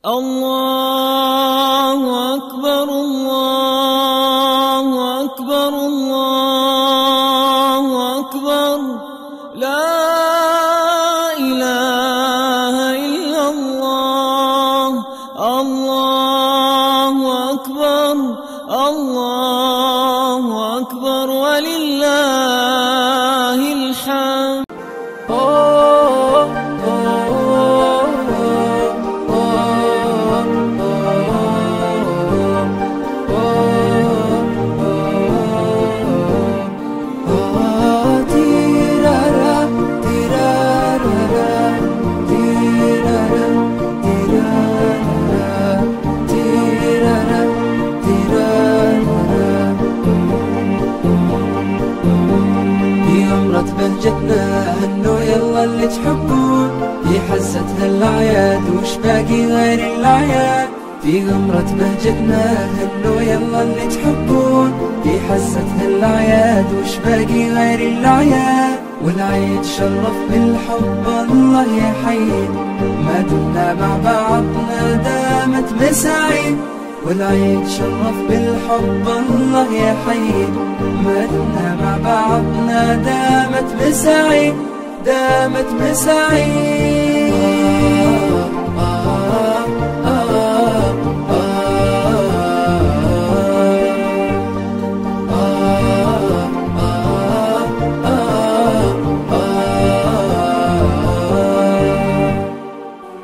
الله أكبر الله أكبر الله أكبر لا إله إلا الله الله أكبر الله أكبر ولله الحمد. بهجتنا هنو يلا اللي تحبون في حزتها الأعياد وش باقي غير الأعياد. في غمرة بهجتنا هنو يلا اللي تحبون في حزتها الأعياد وش باقي غير الأعياد. والعيد شرف بالحب الله يحيي ما دمنا مع بعضنا دامت مساعيد. والعيد شرف بالحب الله يحيي ما دمنا مع بعضنا دامت مساعيد دامت مساعيد.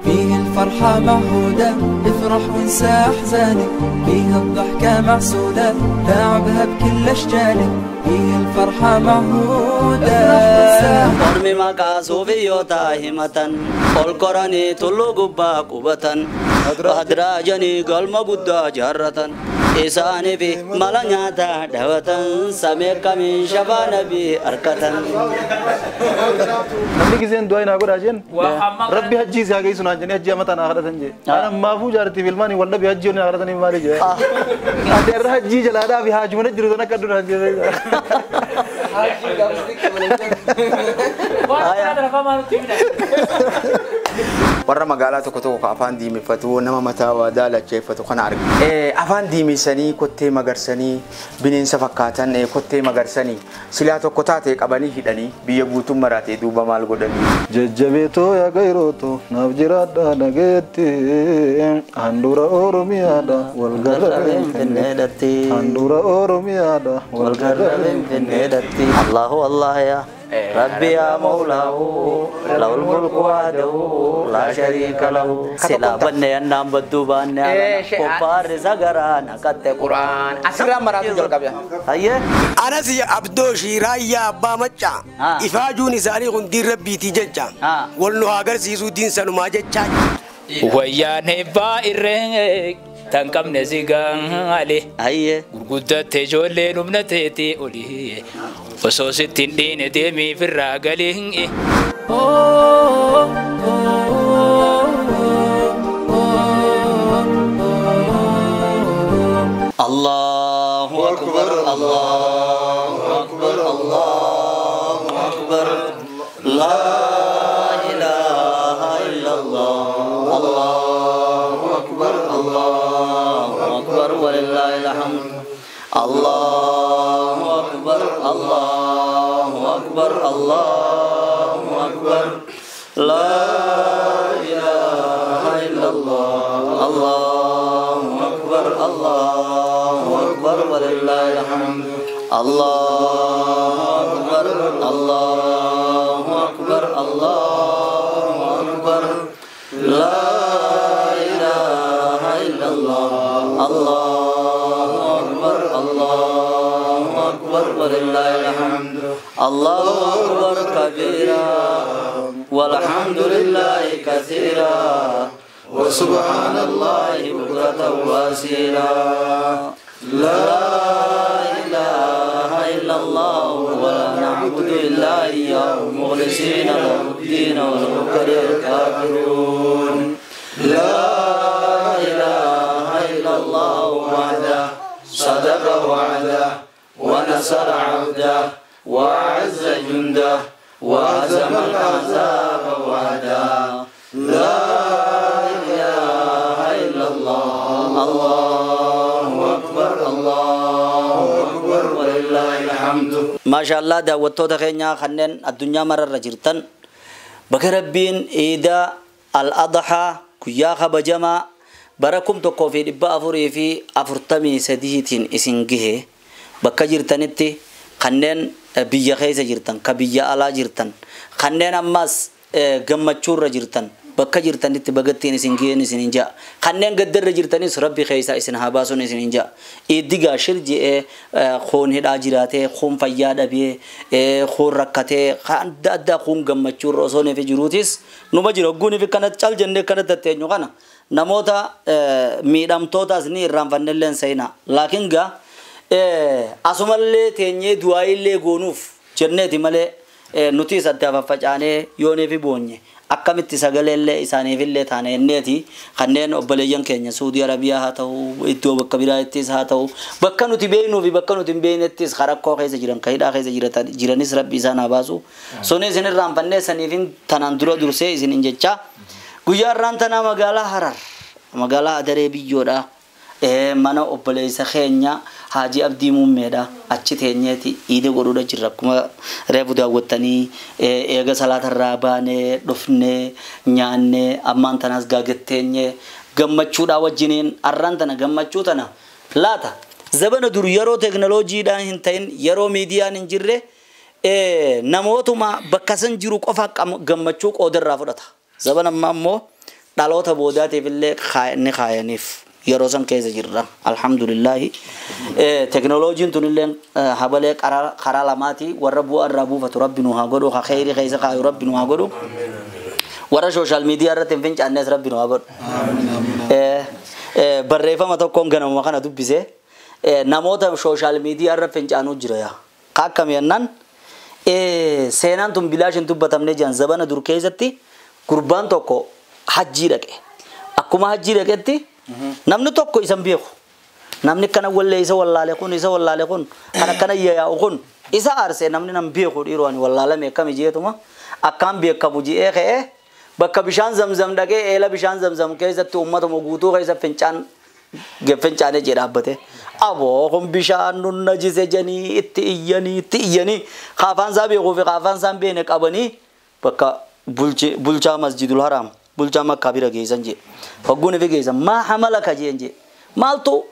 فيه الفرحة معهودة افرح وانسى احزانك، فيه الضحكة معسولة لاعبها بكل اشجانك، فيه الفرحة معهودة. Ormi maqaa suufiyyoota himatan ol koranii tulluu gubbaa qubatan hadraajanii galma guddaa jaarratan isaaniif mala nyaataa dhawatan samee kamiin shafaa nabii arkatan. Namni giseen du'aa naa godhaa jeen rabbi hajjii si haa geessu naan jennee hajjii amataa naa kadhatan jee. Ana maafuu jaartiif ilmaan wal dhabi hajjii naa kadhatanii maali jee. Ati irra hajjii jalaadhaa fi haajuma jiru sana akka duraan jee. Warra magaalaa tokko tokko afaan diimeffatu nama mataa waa daalacheeffatu kana arga. Afaan diimessanii kottee magarsanii bineensa fakkaatan kottee magarsanii silaa tokko taate qabanii hidhanii biyya guutuun maraatee duuba maal godhanii. Jajjabeetoo yaa gayrooto naaf jiraadha nageetti handhuura Oromiyaadha wal garra Finfinneedhatti. Handhuura Oromiyaadha wal garra Finfinneedhatti. Allahu Allah yaa Rabbi yaa Mawlaahu lahul mulku wahdahu laa shariika lahu. Silaa bannee annaan badduu baannee alana qophaarri sagaraa naqatte Quraan asirraa maraatu jalqabe. Hayyee. Anas Abdooshii raayyaa abbaa maccaa ifaajuun isaanii kun diin rabbiitii jecha wal nu haa agarsiisuu diin sanumaa jechaa. Wayyaan hebbaa irree tan qabne sigaale. Hayyee. Gurguddatte ijoolleen humna teetii olii osoo sitti hin dhiine deemii firraa galii. Allahu akbar Allahu akbar Allahu akbar la ilaha illallah Allahu akbar Allahu akbar walillahil hamd Allahu akbar Allahu akbar Allahu akbar la ilaha illallah Allahu akbar Allahu akbar walillahil hamd Allahu akbar Allahu akbar Allahu akbar la ilaha illallah Allahu akbar Allahu akbar walillahil hamd Allahu akbar kabira walhamdulillahi katsira wa subhanallahi bukratan wa asila. La ilaha illallah wa la na'budu illa iyyahu mukhlisina lahu ad-din wa law karihal kafirun. La ilaha illallah wahdahu sadaqa wa'dahu wa nasara 'abdahu wa 'azza jundahu wa hazama al-ahzaba wahdahu. La ilaha الله أكبر الله أكبر ولله الحمد. ما شاء الله daawwattoota keenya kanneen addunyaa mararra jirtan, bakka Rabbiin Iida al-Adhaa guyyaa kabajamaa bara 1443tiin isin gahe, bakka jirtanitti kanneen biyya keessa jirtan, ka biyya alaa jirtan, kanneen ammas gammachuurra jirtan, bakka jirtanitti bagattiin isin gaheen isin hin ja'a. Kanneen gaddarra jirtanis Rabbi keessa isin haa baasuun isin hin ja'a. Iddigaa shir je'ee koon hidhaa jiraatee, koon fayyaa dhabee, koon rakkatee, kan adda addaa koon gammachuurra osoo neefi jiruutis numa jira. Hogguun fi kana cal jennee kana tatteenyu kana namoota miidhamtootaas ni irraanfannelleen seenaa. Laakiin gaa asumallee teenyee du'aayillee goonuuf jenneeti malee nutis adda faffacaanee yooneefi boonye akkamitti sagaleellee isaaniifillee taane jenneeti. Kanneen obboleeyyan keenya Suudii Arabiyaa haa ta'u, iddoo bakka biraattis haa ta'u, bakka nuti beeknuu fi bakka nuti hin beeknettis rakkoo keessa jiran, ka hidhaa keessa jiranis Rabbi isaan haa baasu. Sunis isin irraanfannee saniifin tanaan dura dursee isin hin jechaa. Guyyaa irraan tanaa magaalaa Harar, magaalaa Adaree biyyoodha. Mana obboleessa keenya Haajii Abdii Muummeedha. Achi teenyeeti iida godhuudha jirra. Akkuma reefu daawwattanii eega salaatarraa baanee dhufnee nyaannee ammaan tanaas gaagatteenyee gammachuudhaa wajjiniin arraan tana gammachuu tana laata. Zabana dur yeroo teekinooloojiidhaan hin ta'in, yeroo miidiyaan hin jirre, namootuma bakka san jiru qofa gammachuu qoodarraa fudhata. Zabana ammaa immoo dhaloota boodaatiif illee ni kaayaniif. Yeroo san keessa jirra. Alhamdulillahi. Teekinooloojiin tun illee habalee karaa lamaati. Warra bu'aa irraa buufatu Rabbi nu haa godhu. Ka kheyrii keessa kaayu Rabbi nu haa godhu. Warra social media irratti hin fincaannes Rabbi nu haa godhu. Barreeffama tokkoon ganamuma kana dubbise, namoota social media irra fincaanuu jira yaa. Ka akkami jennaan, seenaan tun bilaash hin dubbatamne jiran. Zabana dur keessatti gurbaan tokko hajjii dhaqe. Akkuma hajjii dhaqetti namni tokko isa hin beeku. Namni kana wallee isa wallaale kun, isa wallaale kun, kan akkana yaa'u kun isa aarsee, namni nan beeku dhiiroo ani wallaalame akkami jeetuma akkaan beekamu je'ee ka'ee bakka bishaan Zamzam dhaqee eela bishaan Zamzam keessatti uummatuma guutuu keessa fincaan fincaanee jee dhaabbate. Aboo, kun bishaan nun najise janii itti iyyanii itti iyyanii kaafaan isaa beekuu fi kaafaan isaa hin beekne qabanii bakka bulchaa Masjidul Haram, bulchaa Makkaa bira geessan jee. Hogguun fi geessan, "Maa hamalaka?" jeen jee. "Maaltu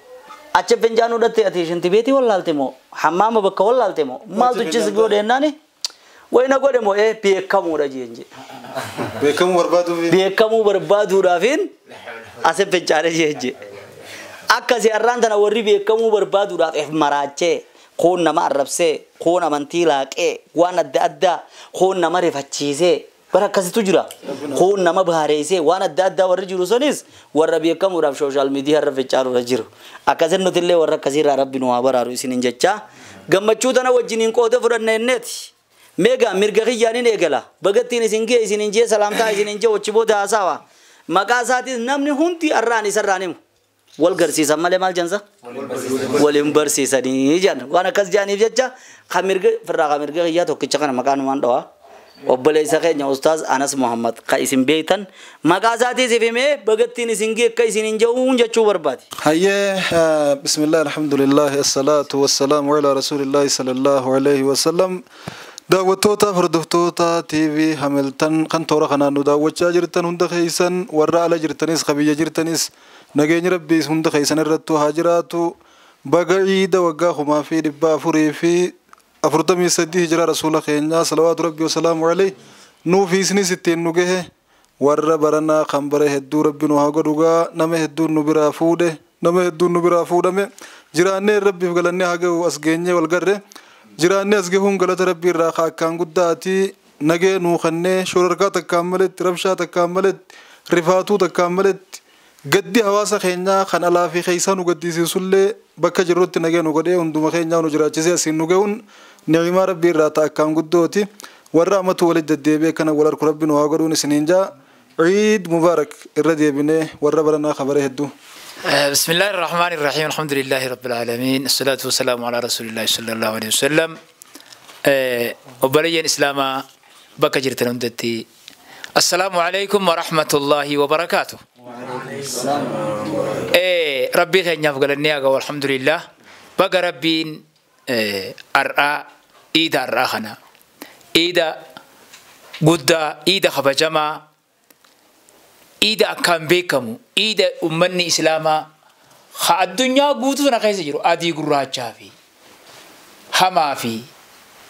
achi fincaan hudhatte? Ati shinti beetii wallaalte moo hammaama bakka wallaalte moo maaltu chis godhe?" Jennaani, "Wayna godhe moo beekamuudha" jeen jee. Beekamuu barbaaduuf. "Beekamuu barbaaduudhaafin asi fincaane" jeen jee. Akkasii har'aan tana warri beekamuu barbaaduudhaaf if maraachee, kuun nama arrabsee, kuun amantii laaqee, waan adda addaa, kuun nama rifachiisee bara akkasitu jira. Kuun nama baareessee waan adda addaa warri jiru sunis warra beekamuudhaaf social media irra fincaanuudha jiru. Akkasin nutillee warra akkasiirraa Rabbi nu haa baraaru isiniin jechaa. Gammachuu tana wajjiniin qooda fudhanna jenneeti. Meegaa mirga kiyyaaniin eegala. Bagattiin isin gee isiniin jee, salaamtaa isiniin jee, wachi booda haasawa. Maqaa isaatis namni hundi arraan isarraan himu. Wal garsiisan malee maal jansa? Waliin barsiisanii jedhan. Waan akkas jedhaniif jecha kan mirga firraa kan mirga kiyyaa tokkicha kana maqaan waan dhawaa. Obboleessa keenya Ustaaz Anas Muhammad kan isin beektan maqaa isaatiis himee bagattiin isin gee akka isin hin jehuun jechuu barbaade. Hayyee, bismillah, alhamdulillah, asalaatu wassalaamu ala rasuulillahi sallallahu alaihi wasallam. Daawwattoota hordoftoota TV Hamiltan kan toora kanaan nu daawwachaa jirtan hunda keessan, warra ala jirtanis ka biyya jirtanis, nageenyi Rabbii hunda keessan irrattuu haa jiraatu. Baga iida waggaa 1443 hijiraa rasuula keenyaa salawaatu Rabbii wasalaamu alayhi nuuf isinis ittiin nu gahe. Warra baranaa kan bara hedduu Rabbi nu haa godhugaa. Nama hedduun nu biraa fuudhe, nama hedduun nu biraa fuudhame. Jiraannee Rabbiif galannee haa gahu, as geenyee wal garre. Jiraannee as gahuun galata Rabbii irraa ka akkaan guddaati. Nagee nuu kennee shororkaa takkaan maletti, rabshaa takkaan maletti, rifaatuu takkaan maletti, gaddi hawaasa keenyaa kan alaa fi keessaa nu gaddisiisullee bakka jirrutti nagee nu godhee hunduma keenyaa nu jiraachisee asiin nu gahuun ni'imaa Rabbii irraa ta'a akkaan guddooti. Warra amatu walitti deddeebi'ee kana wal harku Rabbi nu haa godhuun isiniin jaa. Ciid mubaarak irra deebinee warra baranaa kabare hedduu. بسم الله الرحمن الرحيم، الحمد لله رب العالمين، الصلاة والسلام على رسول الله صلى الله عليه وسلم. Obboleeyyan Islaamaa bakka jirtan hundatti السلام عليكم ورحمة الله وبركاته. Rabbii keenyaaf galannee haga alhamdulillah baga rabbiin har'aa iida har'aa kana iida guddaa iida kabajamaa iida akkaan beekamu iida ummanni islaamaa ha addunyaa guutuu sana keessa jiru adii gurraachaa fi hamaa fi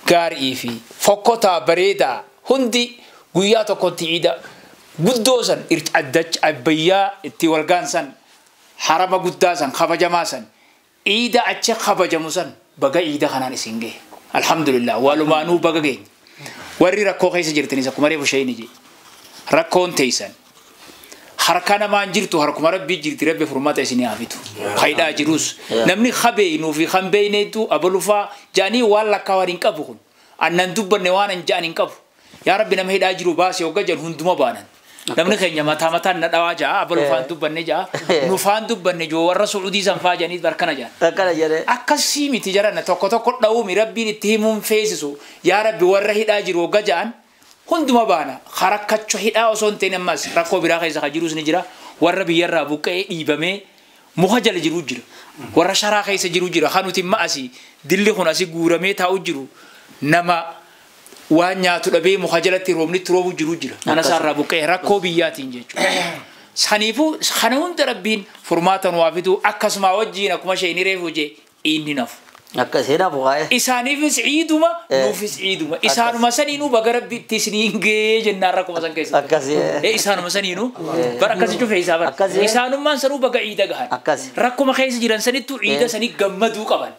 gaarii fi fokkotaa bareedaa hundi guyyaa tokkotti iida guddoo san addacha abbayyaa itti walgaan san harama guddaa san kabajamaa san iida achi kabajamu san baga iida kanaan isin gahe alhamdulillah walumaanuu baga geenya warri rakkoo keessa jirtanis akkuma reefu shayini jee rakkoon teessan harka namaan jirtu harkuma rabbii jirti rabbi furmaata isinii haa fitu faayidaa jirus namni habeeynuu fi kan beeyneetu abalufaa jaanii waan lakkaawwan hin qabu kun annan dubbanne waan hin jaan hin qabu yaa rabbi nama hidhaa jiru baasee hogga jedhu hunduma baanan namni keenya mataa mataan na dhawaa ja'a abalufaan dubbanne ja'a nufaan dubbanne joo warra su'uudii san faa jedhanii barkana jaan akkasii miti jaranna tokko tokko dhawumi rabbiin itti himuun feesisu yaa rabbi warra hidhaa jiru hogga ja'an hunduma baana harakkacho hidhaa osoo hin ta'in ammas rakkoo biraa keessa kan jirus ni jira warra biyyarraa buqqa'ee dhiibamee muka jala jiru jira warra sharaa keessa jiru jira kan nuti imma asii dilli kun asii guuramee taa'u jiru nama waan nyaatu dhabee muka jalatti roobni itti roobu jiru jira mana isaarraa buqqa'ee rakkoo biyyaatiin jechuudha. Saniifuu kana hunda rabbiin furmaata nu haa fidu akkasuma wajjiin akkuma isheen reefu jee inni nafu. Isaaniifis ciiduma nuufis ciiduma isaanuma saniinuu baga rabbi itti isiniin gahee jennaan rakkuma san keessatti isaanuma saniinuu bara akkasi cufe isaa bara isaanummaan sanuu baga ciida gahan rakkuma keessa jiran sanittuu ciida sanii gammaduu qaban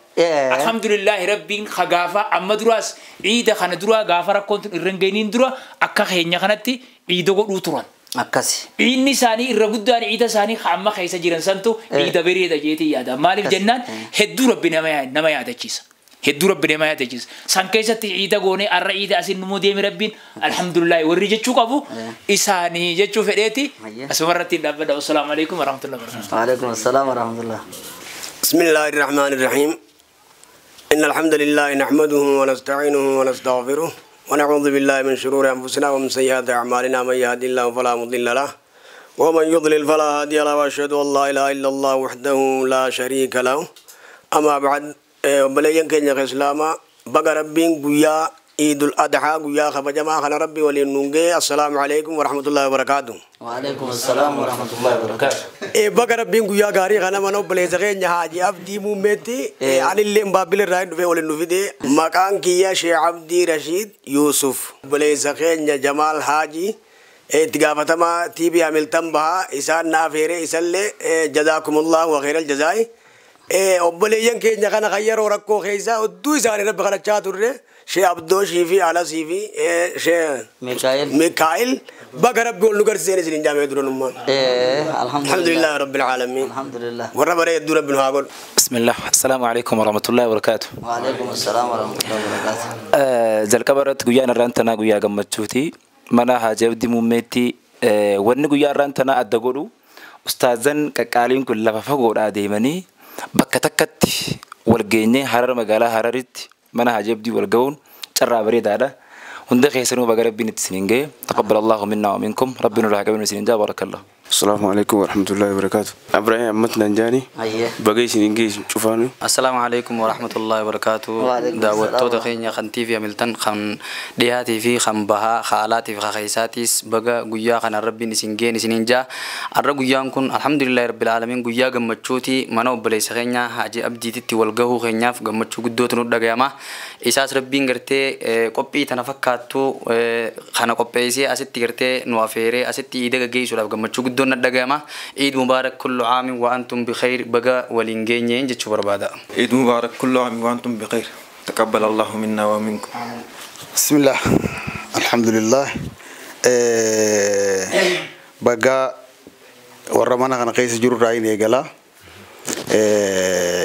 alhamdulillahi rabbiin gaafa amma duraas ciida kana duraa gaafa rakkoon tun irra hin gahiniin dura akka keenya kanatti ciida godhuu turan. Inni isaanii irra guddaan ciida isaanii amma keessa jiran santu ciida bareeda jeetii yaada. Maaliif jennaan hedduu rabbi nama yaadachiisa. Hedduu rabbi nama yaadachiisa. San keessatti ciida goonee har'a ciida asiin numuu deemi rabbiin alhamdulillahi warri jechuu qabu isaanii jechuu fedheeti. Asuma irratti hin dhaabbadha. Assalaamu alaikum warahmatullahi wabarakatuh. Waalaikum assalaam warahmatullah. Bismillahir Rahmanir Rahim. إن الحمد لله نحمده ونستعينه ونستغفره ونعوذ بالله من شرور أنفسنا ومن سيئات أعمالنا من يهد الله فلا مضل له ومن يضلل فلا هادي له وأشهد أن لا إله إلا الله وحده لا شريك له أما بعد بلين كين إسلاما بقى ربين قيا عيد الأضحى قيا خبجما خنا ربي ولينونجي السلام عليكم ورحمة الله وبركاته. وعليكم السلام ورحمة الله وبركاته. بقى ربين قيا غاري خنا منو بليزغين حاجي عبدي مومتي عن اللي مبابل الراين في ولنوفيدي مكان كيا شيخ عبدي رشيد يوسف بليزغين جمال حاجي اتقافتما تيبي عملتم بها إسان نافيري إسان جزاكم الله وخير الجزاء. obboleeyyan keenya kana kan yeroo rakkoo keessa hedduu isaanii rabbi kadhachaa turre shee Abdooshii fi Alasii fi shee Mikaa'il baga rabbi ol nu garsiiseen isin hin jaamee duranummaan. Alhamdulillah rabbil aalamiin. Warra baree hedduu rabbi nu haa godhu. Bismillah. Assalaamu alaikum warahmatullahi wabarakatuh. Waalaikum assalaam warahmatullahi wabarakatuh. Jalqaba irratti guyyaan irraan tanaa guyyaa gammachuuti. Mana Haaji Abdii Muummeetti wanni guyyaa irraan tanaa adda godhu ustaazan qaqqaaliin kun lafa fagoodhaa deemanii bakka takkatti wal geenyee Harar magaalaa Hararitti mana Haaji Abdii wal ga'uun carraa bareedaadha. Hunda keessanuu baga rabbiin itti isiniin ga'e. Taqabbalallahu minna wa minkum. Rabbiin nurraa haa qabu isiniin jaa barakallah. Assalamu alaikum warahmatullahi wabarakatuh. Ibrahim Ahmad Nanjani. Baga isiniin ga'e isin cufaanu. Assalamu alaikum warahmatullahi wabarakatuh. Daawwattoota keenya kan TV Hamilton kan dhiyaatii fi kan bahaa haalaatii fi keessaatis baga guyyaa kana rabbiin isin ga'een isiniin jaa. Har'a guyyaan kun alhamdulillahi rabbil aalamiin guyyaa gammachuuti mana obboleessa keenya Haaji Abdiititti wal gahuu keenyaaf gammachuu guddootu nu dhagayama. Isaas rabbiin gartee qophii tana fakkaattu kana qopheessee asitti gartee nu afeeree asitti iida gaggeessuudhaaf gammachuu guddoo ندقما عيد مبارك كل عام وأنتم بخير بقى ولينجين جتشو بربادا. عيد مبارك كل عام وأنتم بخير تقبل الله منا ومنكم. بسم الله الحمد لله. بقى ورمانا كان قيس جرور راين يقلا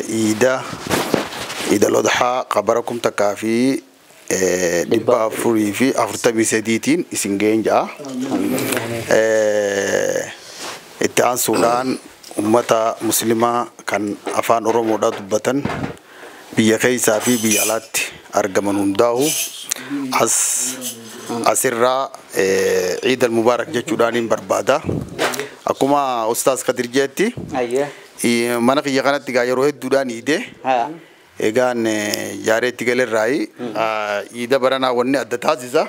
إيدا الأضحى قبركم تكافي dhibba afurii fi afurtamii sadiitiin isin ga'een ja'a. Itti aansuudhaan uummata muslimaa kan afaan Oromoodhaa dubbatan biyya keessaa fi biyya alaatti argaman hundaa'u asirraa Ciid al-Mubaarak jechuudhaan hin barbaada. Akkuma Ustaaz Kadir jeetti mana kiyya kanatti gaa yeroo hedduudhaan iidee egaan jaareetti galerraayi iida baranaa wanni adda taasisa.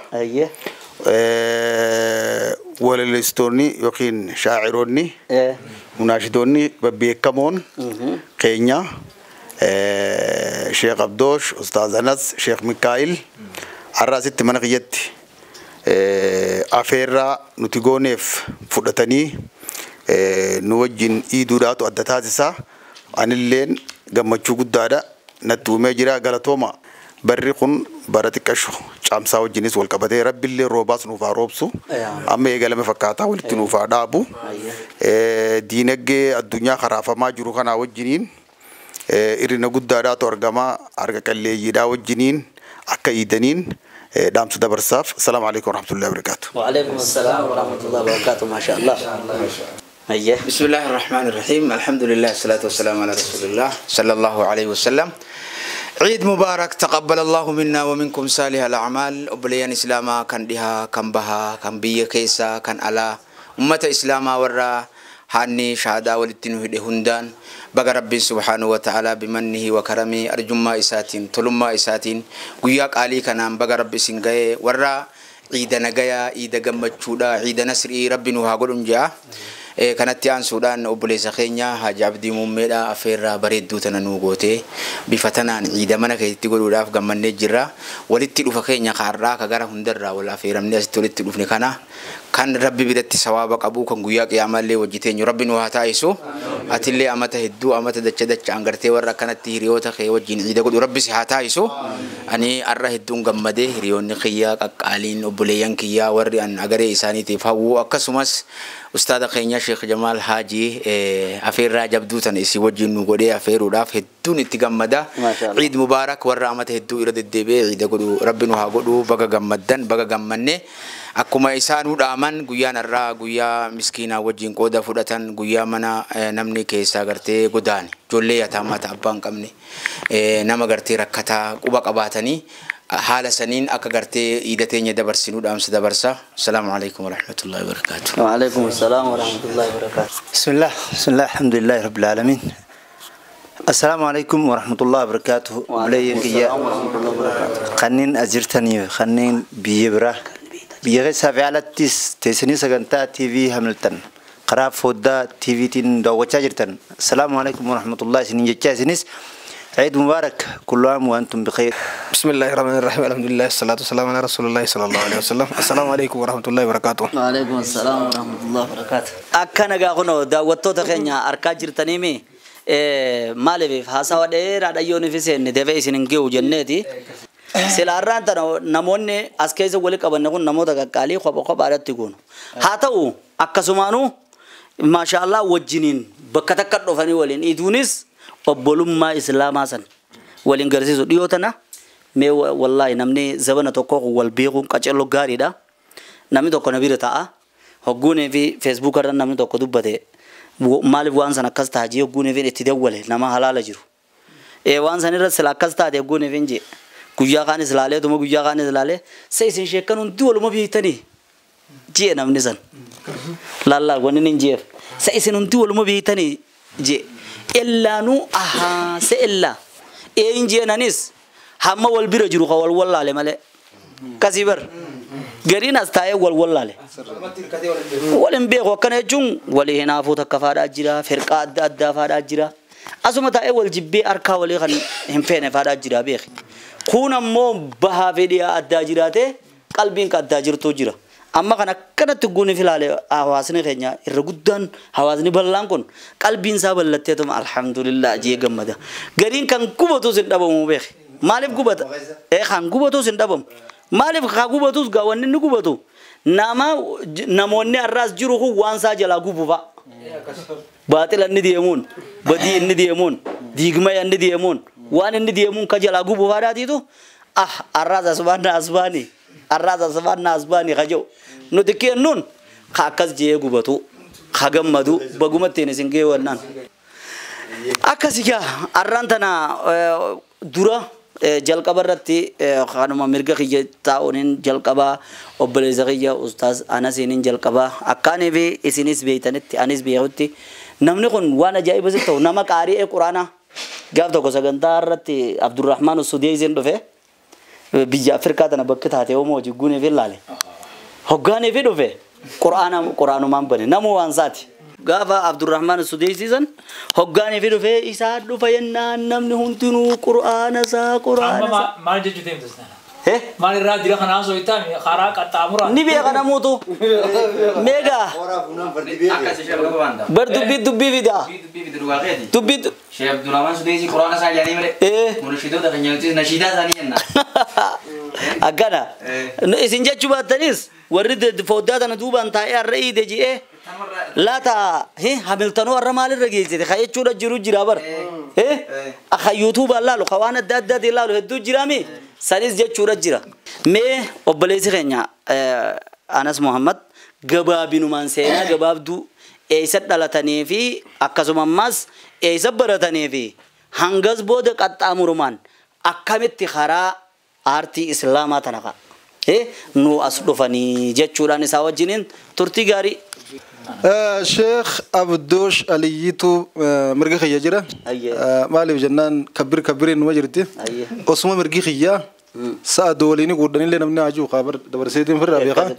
Walaleessitoonni yookiin shaaciroonni munaashidoonni babbeekamoon keenya Sheekh Abdoosh, Ustaaz Anas, Sheekh Mikaa'il har'a asitti mana kiyyatti afeerraa nuti gooneef fudhatanii nu wajjin iiduudhaatu adda taasisa. Anilleen gammachuu guddaadha natti uumee jira galatooma. Barri kun bara xiqqashu caamsaa wajjinis wal qabatee rabbillee roobaas nuuf haa roobsu. Amma eegalame fakkaataa walitti nuuf haa dhaabu. Diinagdee addunyaa karaafamaa jiru kanaa wajjiniin irrina guddaadhaatu argama harka qalleeyyiidhaa wajjiniin akka iidaniin dhaamsa dabarsaaf. Assalaamu alaikum warahmatullahi wabarakatuh. Wa alaikum assalam warahmatullahi wabarakatuh. Masha Allah. بسم الله الرحمن الرحيم. الحمد لله والصلاة والسلام على رسول الله صلى الله عليه وسلم. عيد مبارك، تقبل الله منا ومنكم صالح الأعمال. أبليان إسلاما كان دها كان بها كان بيا كيسا كان على أمة إسلاما ورا هاني شهادة ولتنه هندان بقى ربي سبحانه وتعالى بمنه وكرمه أرجما إساتين تلما إساتين وياك علي كنام بقى ربي سنجاي ورا عيد نجايا عيد جمتشودا عيد نسري ربي نوها قولون جا kanatti aansuudhaan obboleessa keenya Haaji Abdii Muummeedha afeerraa bareedduu tana nuu gootee bifa tanaan ciida mana keessatti godhuudhaaf gammannee jirra. Walitti dhufa keenya kaarraa ka gara hundarraa wal afeeramnee asitti walitti dhufne kana kan rabbi biratti sawaaba qabu kan guyyaa qiyaamallee wajji teenyu rabbi nu haa taa'isu. Atillee amata hedduu amata dacha dachaan gartee warra akkanatti hiriyoota kee wajjin ciida godhu rabbi si haa taa'isu. Ani arra hedduun gammadee hiriyoonni kiyyaa qaqqaaliin obboleeyyan kiyyaa warri an agaree isaaniitiif hawwu akkasumas Ustaada keenya Sheekh Jamaal Haaji afeerraa jabduu tana isii wajjin nu godhee afeeruudhaaf hedduun itti gammada. Ciid mubaarak warra amata hedduu irra deddeebi'ee ciida godhu rabbi nu haa godhu baga gammaddan baga gammanne. Akkuma isaanuu dhaaman guyyaan har'aa guyyaa miskiinaa wajjin qooda fudhatan guyyaa mana namni keessaa gartee godaane ijoollee yataamaa ta'a abbaa hin qabne nama gartee rakkataa quba qabaatanii haala saniin akka gartee iida teenya dabarsinuu dhaamsa dabarsa. Assalaamu alaikum warahmatullahi wabarakatuh. Wa alaikum assalam warahmatullahi wabarakatuh. Bismillah, bismillah, alhamdulillahi rabbil alamin. Assalaamu alaikum warahmatullahi wabarakatuh. Obboleeyyan kiyya kanneen as jirtanii kanneen biyya biraa biyya keessaa fi alattis teessanii sagantaa TV Hamilton karaa foddaa TVtiin daawwachaa jirtan. Assalaamu alaikum warahmatullahi isiniin jechaa isinis عيد مبارك كل عام وأنتم بخير. بسم الله الرحمن الرحيم. الحمد لله والصلاة والسلام على رسول الله صلى الله عليه وسلم. السلام عليكم ورحمة الله وبركاته. وعليكم السلام ورحمة الله وبركاته. أكنا جاهونو دعوتو تخينيا أركاجر تنيمي مالبي حاسوا ده راديو نفسه ندفع سنين كيو جنتي. سلاران تنا نمونة أسكيز ولك أبنكون نموذج كالي خب خب عادت تكون. هاتو أكسمانو ما شاء الله وجنين بكتكت رفني ولين إدونيس obbolummaa islaamaa san waliin garsiisu dhiyoo tana mee wallaahi namni zabana tokko wal beekuun qacello gaariidha. Namni tokko na bira ta'a. Hogguunee fi feesbuuk irra namni tokko dubbate maaliif waan san akkas ta'a jee hogguunee fi itti dawwale nama halaala jiru. Waan san irra sila akkas taate hogguunee fi jee guyyaa kaanis laalee tuma guyyaa kaanis laalee sa isin sheekkan hundi waluma beektanii jee namni san. Laallaa wanni hin jeef sa isin hundi waluma beektanii jee. إلا نو أها سئلا إيه جينانيس هم والبير جروخ والولا على ماله كذبر غيرين أستاي والولا على ولين بيع وكان يجون ولي هنا فوت كفار أجرا فرقة أدا فار أجرا أسمع تاي والجبي أركا ولي خن هم فين فار أجرا بيخ كون مو بهافيديا أدا أجراته قلبين كأدا أجر توجرا amma kana akkanatti guuni filaale hawaasni keenya irra guddaan hawaasni bal'aan kun qalbiin isaa bal'atteetuma alhamdulillah jee gammada. Gariin kan gubatus hin dhabamu beeki. Maaliif gubata? Kan gubatus hin dhabamu. Maaliif haa gubatus gaa wanni inni gubatu nama namoonni har'aas jiru kun waan isaa jalaa gubu fa'a. Baaxila inni deemuun, badii inni deemuun, diigma inni deemuun, waan inni deemuun ka jalaa gubu fa'aadhaatiitu ah har'aas asbaana asbaani. Arraas asbaana asbaani kajoo nuti kennuun ka akkas jee gubatu ka gammadu bagumattiin isin gee wannaan. Akkasi gaa arraan tana dura Jalqaba irratti kanuma mirga kiyya taa'uun jalqabaa obboleessa kiyya ustaaz Anasiinin jalqabaa akkaanii fi isinis beeytanitti anis beekutti namni kun waan ajaa'iba sitti ta'u nama qaari'ee quraanaa gaaf tokko sagantaa irratti Abdurrahmaan Sudeesiin dhufe biyya Afrikaa tana bakka taate homoo jigguunii fi ilaale. Hoggaanii fi dhufe quraana quraanumaan bane namuu waan isaati. Gaafa Abdurrahmaan Sudeesiisan hoggaanii fi dhufe isaa dhufa yennaan namni hundinuu quraana isaa quraana isaa. Maal jechuu deemtas nana? Maal irraa dira kanaa osoo hin taane karaa qaxxaamuraa. Ni beeka namuutu. Meegaa. Bar dubbii dubbii fidaa. Dubbii. Sheekh Abdurrahmaan Sudeesii quraana isaa jedhanii malee. Munashidoota kan jedhutis nashiidaa isaanii jenna. Akkana. Isin jechuu baattanis warri foddaa tana duubaan taa'ee har'a iide ji'ee laata hamiltanoo har'a maalirra geessite ka jechuudha jiru jira bara. Akka yuutuubaan laalu ka waan adda addaatiin laalu hedduu jiraami sanis jechuudha jira. Mee obboleessi keenya Anas Muhammad gabaabinumaan seenaa gabaabduu eessa dhalatanii fi akkasuma ammas eessa baratanii fi hangas booda qaxxaamurumaan akkamitti karaa aartii islaamaa tana ka'a. Nu as dhufanii jechuudhaan isaa wajjiniin turtii gaarii. Sheekh Abdoosh Aliyyiitu mirga kiyya jira. Maaliif jennaan kabbir kabbiriin numa jirti. Osuma mirgi kiyyaa sa'a dooliini guddhanillee namni hajuu qaabar dabarseetiin firraa beekaa.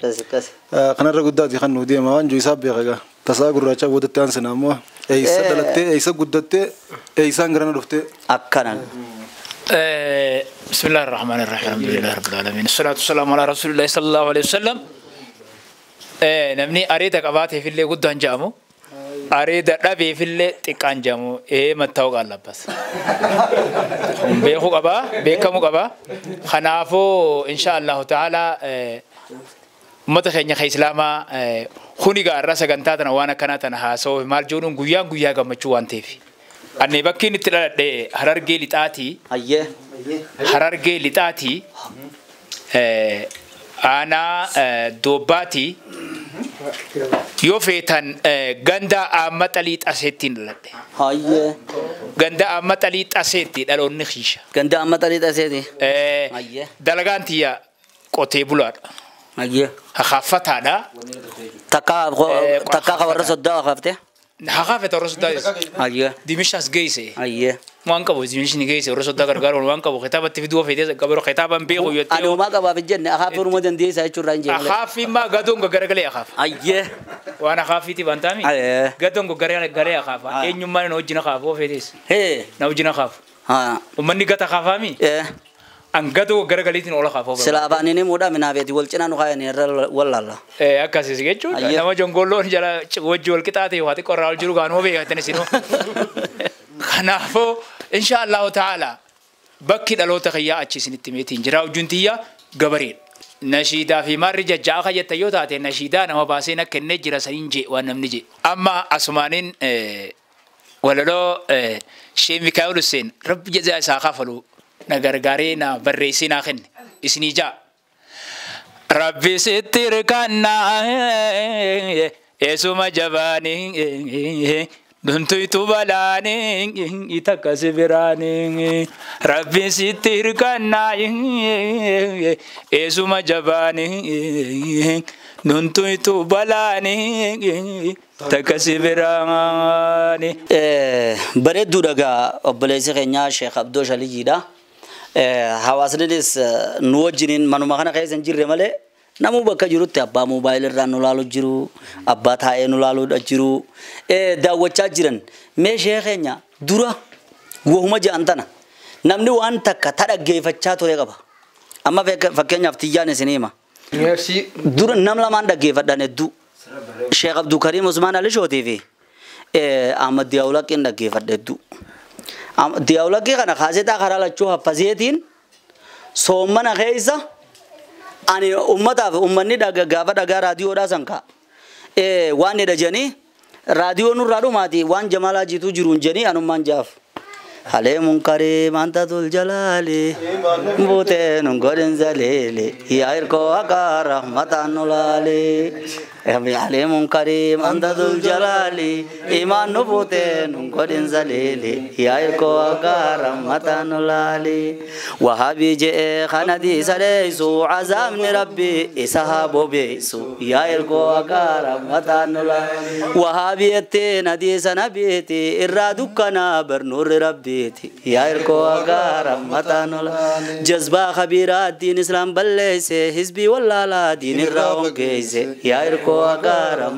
Kanarra guddaati kan nu deema waan jiru isaa beeka gaa. Tasaa gurraacha boodatti aansina ammoo eessa dhalattee eessa guddattee eessaan garana dhuftee. Akkanaan. بسم الله الرحمن الرحيم الحمد لله رب العالمين الصلاة والسلام على رسول الله صلى الله عليه وسلم. نمني أريد أباتي في اللي قدام جامو أريد أبي في اللي تكان جامو إيه ما توقع الله بس بيخو أبا بيكمو أبا خنافو إن شاء الله تعالى متخيل نخي إسلاما خوني قارة سكنتاتنا وأنا كناتنا هاسو مال جونون قيان قيان قمتشوان تيفي. Ani bakki inni itti dhaladhe Harargee Lixaatii. Harargee Lixaatii. Aanaa Doobbaatii. Yoo feetan ganda Ahmad Alii Xaseettiin dhaladhe. Ganda Ahmad Alii Xaseetti dhaloonni kiisha. Ganda Ahmad Alii Xaseeti. Dalagaan tiyya qotee bulaadha. Hakaffataadha. Takkaa warra soddaa hakaftee. Hakafe warra soddaa. Dimishas geesse. Waan qabu dimishni geesse warra soddaa gargaaruun waan qabu kitaabatti fiduu feetee gabaru kitaaban beeku yoo ta'u. Ani homaa qabaaf hin jenne akaafi orma dandeessaa jechuurraa hin jenne. Akaafi maa gadoon garagalee akaafa. Waan akaafiiti waan taami. Gadoon garagalee akaafa. Eenyummaan na wajjin akaafu feetees. Na wajjin akaafu. Uummanni gata akaafaami. An gadoo garagaleetiin ola akaafu. Sila afaaniin himuudhaa minaafeeti wal cinaa nu kaayanii irra wallaalla. Akkasis jechuudha. Nama jongolloon jala wajji wal qixaatee waa xiqqoo irraa ol jiru gaanuma beekatan isinuu. Kanaafuu insha Allahu ta'ala bakki dhaloota kiyyaa achi isinitti meetiin jira wajjin tiyya gabareedha. Nashiidaa fi marri jajjaa akka jettan yoo taate nashiidaa nama baasee na kennee jira saniin jee waan namni jee. Amma asumaaniin walaloo Sheekh Mikaa'el Hussein rabbi jazaa isaa kafalu na gargaaree na barreessee naa kenne isinii jaa. Rabbi sitti hirkannaa eessuma jabaanii Duntuytu balaanii takka si biraanii Rabbi sitti hirkannaa eessuma jabaanii Duntuytu balaanii takka si biraanii. Bareedduu dhagaa obboleessi keenyaa Sheekh Abdoosh Aliyyiidha. Hawaasnis nu wajjiniin manuma kana keessa hin jirre malee namuu bakka jirutti abbaa moobaayilii irraa nu laalu jiru, abbaa taa'ee nu laaluudha jiru, daawwachaa jiran. Mee sheekh keenya dura wahuma ja'an tana namni waan takka dhaggeeffachaa ture qaba. Amma fakkeenyaaf tiyyaan isin hima. Dura nam lamaan dhaggeeffadhan hedduu. Sheekh Abdulkariim Usmaan Alishootii fi Ahmad Diyaawulaqiin dhaggeeffadha hedduu. Diyaawulaqii kana kaasetaa karaa lachuu haffaseetiin soommana keessa ani ummataaf ummanni gaafa dhagaa raadiyoodhaa san ka'a. Waan jedha jedhanii raadiyoo nurraa dhumaati waan Jamaalaa jiituu jiruun jedhanii anummaan jaaf. Halee munkaree maanta tul jalaale buutee nun godhin zaleele yaa hirkoo akka rahmataan nu laale. عليم كريم أنت ذو الجلال إيمان نبوتين قد زليل يا إركو أقارم متان لالي وهابي جئ خندي سليسو عزام ربي إسهاب بيسو يا إركو أقارم متان لالي وهابي التين دي سنبيتي إرادكنا برنور ربيتي يا إركو أقارم متان لالي جذبا خبيرات دين إسلام بلسي حزبي ولا لا دين الراوم كيسي يا إركو أقارم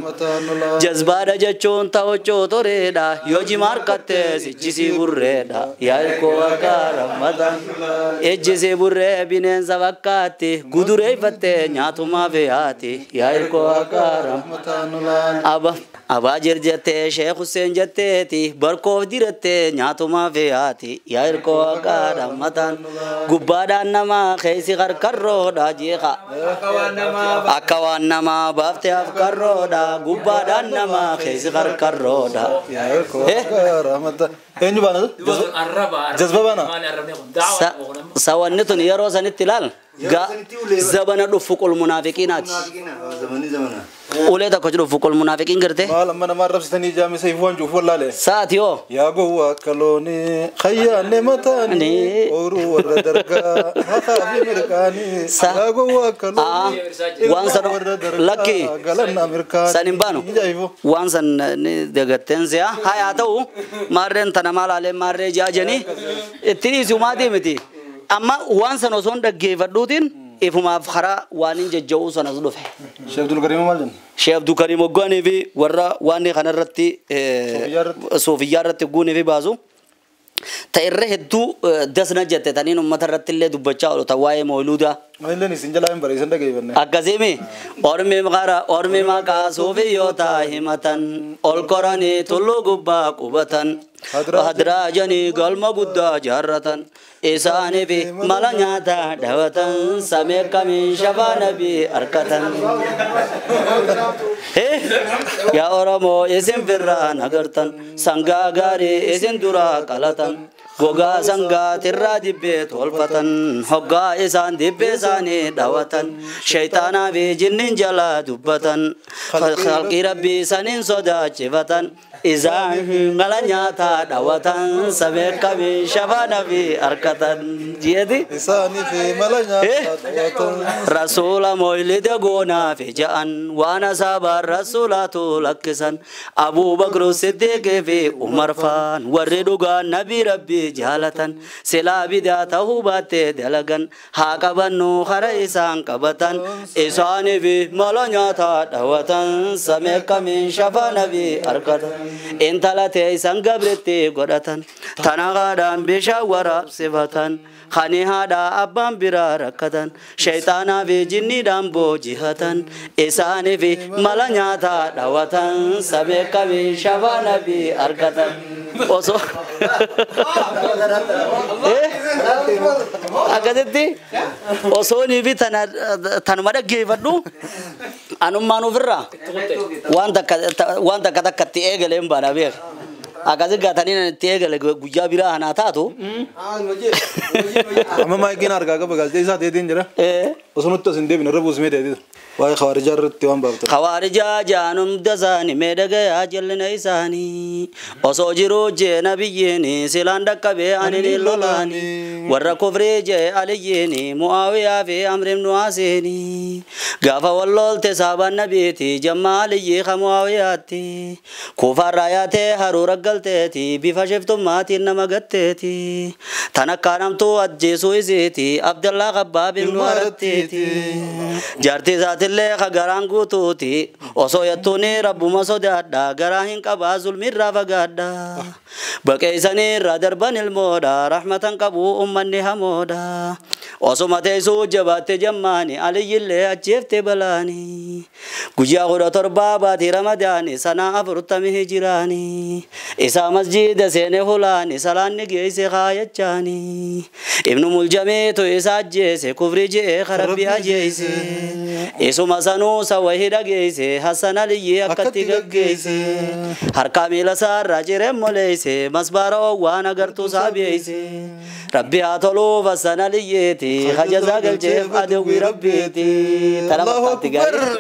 جذبا رجچون توچو توريدا يوجي ماركته سجسي بريدا يا إركو أقارم متان ejjisee burree bineensa fakkaatti gudureeffattee nyaatumaa fe'aati yaa irkoo akkaaram abaa jir jettee sheekh Hussein jetteeti barkoof dirattee nyaatumaa fe'aati yaa irkoo akkaaram mataan gubbaadhaan namaa keessi qarqarroodha jeeqa akka waan namaa baaftee afkarroodha gubbaadhaan namaa keessi qarqarroodha. Yaa irkoo akkaaram mataan. Eenyu baana? Jazba baana? Sawanni tun yeroo sanitti ilaal zabana dhufu qul munaafiqiinaati. Ulee tokko dhufu qul munaafiqiin gartee. Maal amma nama arrabsitanii jaamisa ifuu waan juuf wallaale. Saati yoo. Yaa gowwaa akka loonii khayyaanne mataanii ooruu warra dargaa haqaa fi mirqaanii. Yaa gowwaa akka loonii waan san lakki galanna mirqaanii. San hin baanu waan san dagatteen si'a haa ta'u maarreen tana maalaalee maarree jaajanii itti dhiisu maatii miti. Amma waan san osoo hin dhaggeeffadhuutiin ifumaaf karaa waan hin jajja'uu sanas dhufe. Sheekh Abdulkariim maal jenna? Sheekh Abdulkariim hoggaanii fi warra waan kanarratti soofiyyaa irratti guunii fi baasu. Ta irra hedduu dasna jette taniin uummata irratti illee dubbachaa oolu ta waa'ee mooluudaa. Anilleen isin jalaa hin bareessan dhaggeeffanne. Akkasiimi ormi maqaa ormi maqaa soofiyyoota himatan ol koranii tulluu gubbaa qubatan. Hadraajanii galma guddaa jaarratan isaanii fi mala nyaataa dhawatan samee kamiin shafaa nabii harkatan. Yaa Oromoo isin firraa nagartan sangaa gaarii isin duraa qalatan gogaa sangaa tirraa dibbee tolfatan hoggaa isaan dibbee isaanii dhawatan shaytaanaa fi jinniin jalaa dubbatan khalqii rabbii saniin sodaachifatan isaan mala nyaataa dhawatan samee kamiin shafaa nabii harkatan jeeti. Isaanii fi mala nyaataa dhawatan. Rasuula moylida goonaa fi ja'an waan asaabaan rasuulaatu lakkisan Abuubakru Siddiiqii fi Umar faan warri dhugaan nabii rabbii jaalatan silaa bidaa ta'uu baattee dalagan haa qabannu hara isaan qabatan isaanii fi mala nyaataa dhawatan samee kamiin shafaa nabii harkatan intala teessan gabritti godhatan tana haadhaan bishaan waraabsifatan kani haadha abbaan biraa rakkatan shayxaanaa fi jinniidhaan boojihatan isaanii fi mala nyaataa dhawatan samee kamiin shafaa nabii harkatan osoo akkasitti osoo ni fi tanuma dhaggeeffadhu anummaan ofirraa waan takka takkatti eegalee hin baana beeka. Akkasi gaatanii itti eegale guyyaa biraa anaa taatu. Amma maayikiin argaa qaba gaazexee isaa ta'eetiin jira. Osoo nutti as hin deebine irra buusimee ta'eetiin. Waa'ee khawaarijaa irratti waan baaftan. Khawaarijaa jaanum dasaani meedhagayaa jallina isaanii osoo jiruu jee nabiyyiini silaan dhaqqabee ani ni lolaani warra kufrii jee aliyyiini mu'aawiyaa fi amrim nuwaasiini gaafa walloolte saabaan nabiiti jamma aliyyii ka mu'aawiyaatti kuufaarraa yaatee haruura galteeti bifa shiftummaatiin nama gatteeti tan akka namtuu ajjeesuu isiiti Abdallaa Qabbaab ibnu Arattiiti jaartii isaati illee ka garaan guutuuti osoo yattuuni rabbuma sodaadha garaa hin qabaa zulmirraa fagaadha baqeessanii irraa darban ilmoodha rahmatan qabu ummanni hamoodha osuma teessuu jabaatte jammaani aliyyillee ajjeefte balaani guyyaa 17 baatii ramadaani sanaa 40 hijiraani Isa masjida seene hulaani salaanni geesse kaayachaani. Ibnu Muljameetu isa ajjeese kufri je'ee karabbi ajeese. Isuma sanuu sawa hidha geesse Hassan Aliyyi akkatti gaggeesse. Harka miila isaarraa ciree moleesse masbaara waan agartuu isaa beeyse. Rabbi haa toluuf Hassan Aliyyeeti hajazaa galcheef adawwii rabbiiti. Tana fakkaatti gaarii.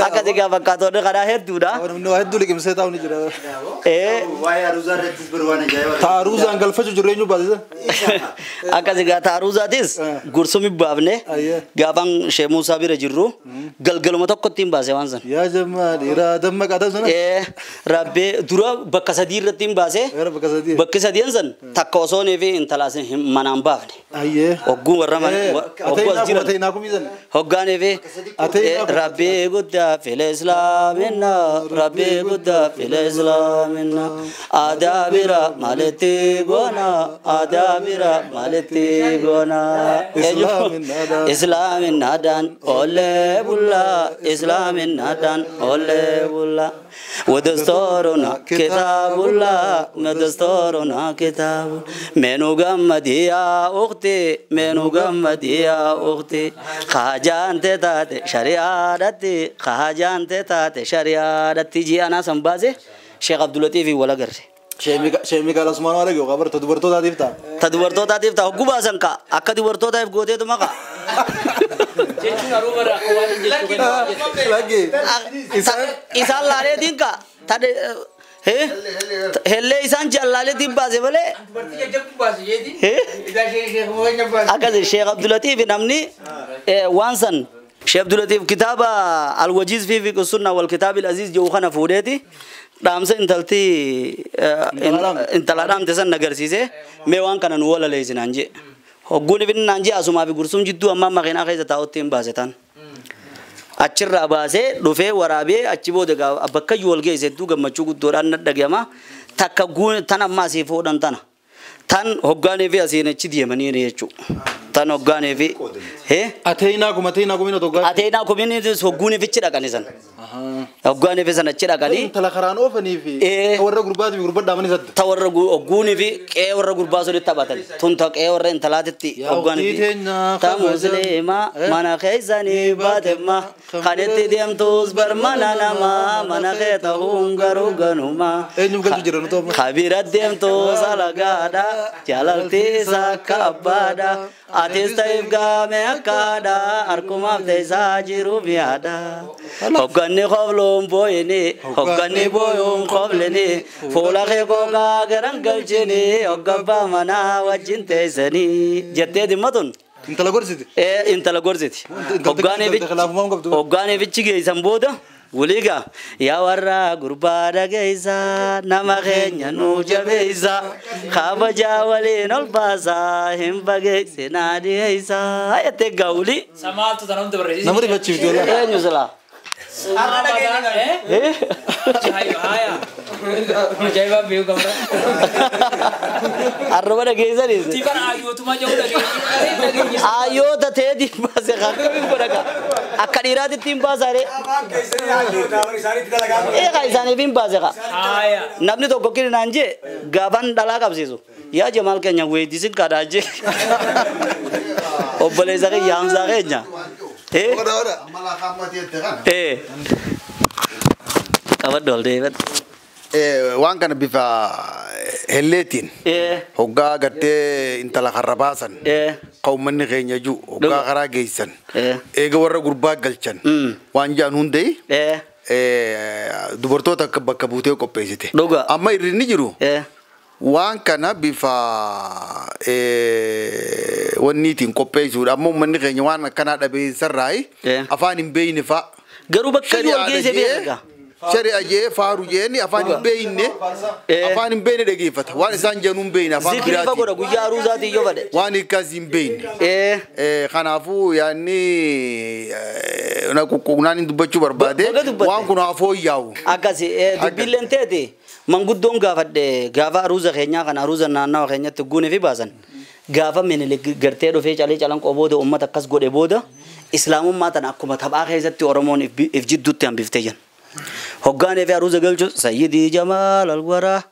Akkasii gaa fakkaatonni karaa hedduudha. Namni waa hedduu liqimsee taa'u ni jira. Waa'ee aruuzaa irrattis bir waan ajaa'ibaa. Taaruuzaan galfachuu jirru eenyu baasisa? Akkasii gaa taaruuzaatis gursumi baafne gaafan Shee Muusaa bira jirru galgaluma tokkotti hin baase waan san. Yaa jammaa dhiiraa damma qaataa sana. Rabbi dura bakka sadii irratti hin baase. Bakki sadiin san takka osoonii fi intalaas manaan baafne. Hogguu warra hogguu as jiran. Hoggaanii fi Rabbi guddaa fil islaamina Rabbi guddaa fil islaamina aadaa bira maalitti goona aadaa bira maalitti goona islaaminaadhaan oollee bullaa islaaminaadhaan oollee bullaa ودستورنا كتاب الله ودستورنا كتاب منو قمدي يا أختي منو قمدي يا أختي خاجان تتاتي شريعتي خاجان تتاتي شريعتي جي أنا سنبازي شيخ عبد اللطيف ولا قري Sheekh Mikaal Osmaan waan dhaga'u qabar ta dubartootaatiif ta'a. Ta dubartootaatiif ta'a hogguu baasan ka'a akka dubartootaaf gooteetu maqa. Jechuun aruuba rakkoo waan jechuu kennu. Isaan laaleetiin ka'a. Hellee isaan jallaaleetiin baase malee. Dubartii jajjabduu baase jeeti. Akkas Sheekh Abdulatiif namni waan san Sheekh Abdulatiif kitaaba Alwajiz fi fiqh sunna wal kitaab al-aziz jedhu kana fuudheeti. Dhaamsa intalti intala dhaamte san agarsiise mee waan kana nu walaleessinaan jee. Hogguun ifin naan jee asumaa fi gursum jidduu ammaa makiinaa keessa taa'utti hin baase tan. Achirraa baasee dhufee waraabee achi booda bakka iyyuu wal geesse hedduu gammachuu guddoodhaan na dhagahama. Takka tan ammaa asii fuudhan tana. Tan hoggaanii fi asiin achi deemanii jechuudha. Tan hoggaanii fi. Ateenaa kuma ateenaa kumina tokko. Ateenaa kumini hogguunii fichi dhaqanii san. Hoggaanii fi san achi dhaqanii. Intala karaan oofanii fi warra gurbaatii fi gurbaa dhaamanii sadda. Ta warra hogguunii fi qe'ee warra gurbaa soditti taphatan. Tun ta qe'ee warra intalaatitti hoggaanii fi. Ta musliima mana keessanii baatemma kan itti deemtus bar mana namaa mana kee ta'uun garuu ganuma. Eenyuuf galchu jira nu ta'u. Kabira deemtus alagaadha jaalaltiis akka abbaadha. Atis ta'eef gaame akkaadha harkumaaf teessaa jiru mi'aadha. Hogganni qofluun booyini hogganni booyuun qoflini fuula kee gogaa garan galchini hoggabbaa manaa wajjin teessanii jettee dhimma tun. Intala gorsiti. Intala gorsiti. Hoggaanii fichi geessan booda. Wuliga yaa warra gurbaa dhageessa nama keenya nu jabeessa kabajaa waliin ol baasaa hin bageessinaa dhiyeessa jettee gaawuli. Samaaltu tana hunda barreessise. Nama rifachiifti wallaahi. Eenyu silaa? Ajaa'ibaa beeku qabda. Arraba dhageessanis. Tifan ayyootumaa jedhu dhageessise. Ayyoota ta'eetiin baase akkamiin godha akka dhiiraatitti hin baasaare. Eegaa isaaniif hin baase kaa. Namni tokko kirinaan jee gaafan dhalaa qabsiisu. Yaa jamaal keenya weeddisin kadhaa jee. Obboleessa keenya Hamzaa keenya. Qabadhu ol deebadhu. Waan kana bifa helleetiin hoggaa gartee intala karra baasan ka uummanni keenya jiru hoggaa karaa geessan eega warra gurbaa galchan waan jaan hundee dubartoota akka bakka buutee qopheessite. Amma irri ni jiru waan kana bifa wanniitiin qopheessuudha. Amma uummanni keenya waan akkanaa dhabeessarraayi afaan hin beeyne fa'a. Garuu bakka iyyuu wal geesse beeka. Shari'a jee faaru jeeni afaan hin beeyne afaan hin beeyne dhageeffata waan isaan jedhu hin beeyne afaan Zikrii biraatiin. godha guyyaa aruuzaatii yoo fedhe. Waan akkas hin beeyne. Kanaafuu yaanni naan hin dubbachuu barbaade waan kun haa fooyya'u. Akkasi dubbiilleen teeti manguddoon gaafadhe gaafa aruuza keenyaa kana aruuza naannawa keenyatti guunee fi baasan gaafa minilik gartee dhufee calee calanqoo booda uummata akkas godhe booda islaamummaa tana akkuma taphaa keessatti Oromoon if jidduutti hambiftee jiran. Hoggaanee fi aruuza galchu sayyidii Jamaal Alwaraa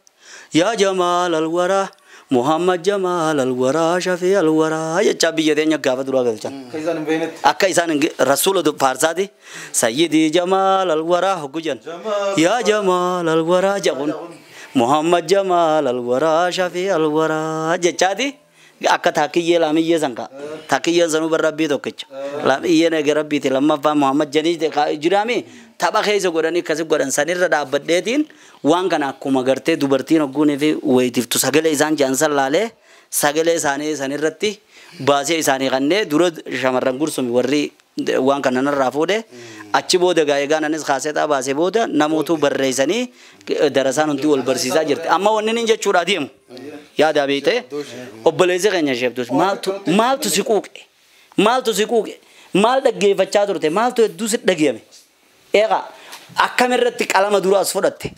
yaa Jamaal Alwaraa Muhammad Jamaal Alwaraa Shafii Alwaraa jechaa biyya teenya gaafa duraa galchan. Akka isaan rasuula faarsaati sayyidii Jamaal Alwaraa hoggu jan yaa Jamaal Alwaraa jedhuun Muhammad Jamaal Alwaraa Shafii Alwaraa jechaati. Akka taakiyyee laamiyyee sanka taakiyyeen sanuu bar rabbii tokkicha laamiyyeen eega rabbiiti lammaffaa Muhammad janii jiraami tapha keessa godhanii akkasi godhan sanirra dhaabbadheetiin waan kana akkuma gartee dubartiin hogguunii fi wayitiiftu sagalee isaan jaansan laalee sagalee isaanii sanirratti baasee isaanii kannee dura shamarran gursumi warri waan kana narraa fuudhe achi booda egaa anis kaasetaa baasee booda namootu barreessanii darasaan hundi wal barsiisaa jirti. Amma wanni inni jechuudha deemu yaada beekte obboleessi keenya isheeftus maaltu si quuqe maaltu si quuqe maal dhaggeeffachaa turte maaltu hedduu si dhageeme eegaa akkamirratti qalama dura as fudhatte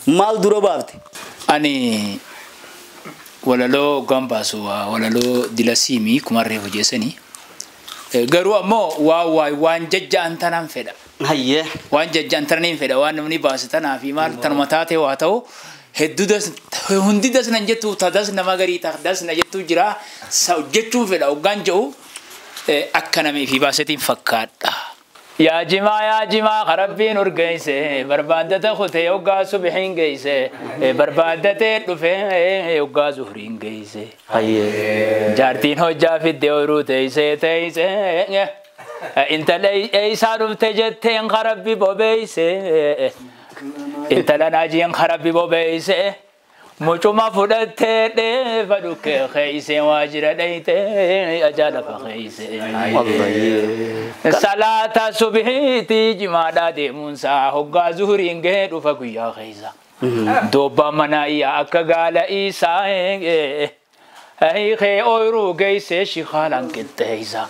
maal dura baafte. Ani walaloo gambaasu walaloo dilasiimii kumarree hojjeessanii. Garuu ammoo waan jajja'an tanaan fedha. Hayyee. Waan jajja'an tanaan fedha waan namni baase tanaa fi maal tanuma taatee waa ta'u hedduu das hundi das nan jettu tadas nama garii tadas na jettu jira jechuun fedha hoggaan jedhu akka namii fi baasetiin fakkaadha. Yaa jimaa karabbiin urgeesse barbaaddata kutee hoggaa subihiin geesse barbaaddatee dhufee hoggaa zuhriin geesse. Jaartiin hojjaa fiddee ooyiruu teessee teessee intala eessaa dhufte jetteen karabbi bobeesse intala naajiin karabbi bobeesse mucuma fudhattee dheefa dhukkee keeysee waajjira dhayitee ajaa'iba keeysee. Salaata subihiitii jimaadhaa deemuunsaa hoggaa zuhuriin gahee dhufa guyyaa keessa. Dobbaa manaa iyyaa akka gaala isaa hiikee ooyiruu geessee shikaalaan qixxeessa.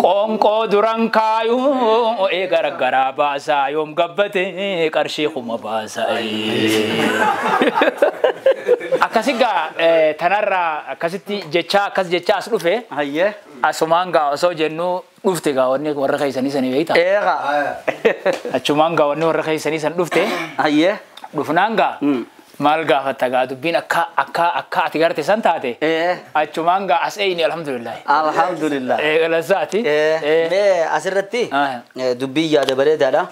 Qoonqoo duran kaayuu eegara garaa baasaa yoom gabbate qarshii kuma baasaa. Akkasi gaa tanarraa akkasitti jechaa akkas jechaa as dhufe. Asumaan gaa osoo jennu dhufte gaa wanni warra keessanii sanii beektaa? Eegaa. Achumaan gaa wanni warra keessanii san dhufte. Dhufnaan gaa. Maal gaafatta gaa dubbiin akka akka akka ati garte san taate. Achumaan gaa as eeyni alhamdulillah. Alhamdulillah. Galasaati. Mee asirratti dubbii yaada bareedaadha.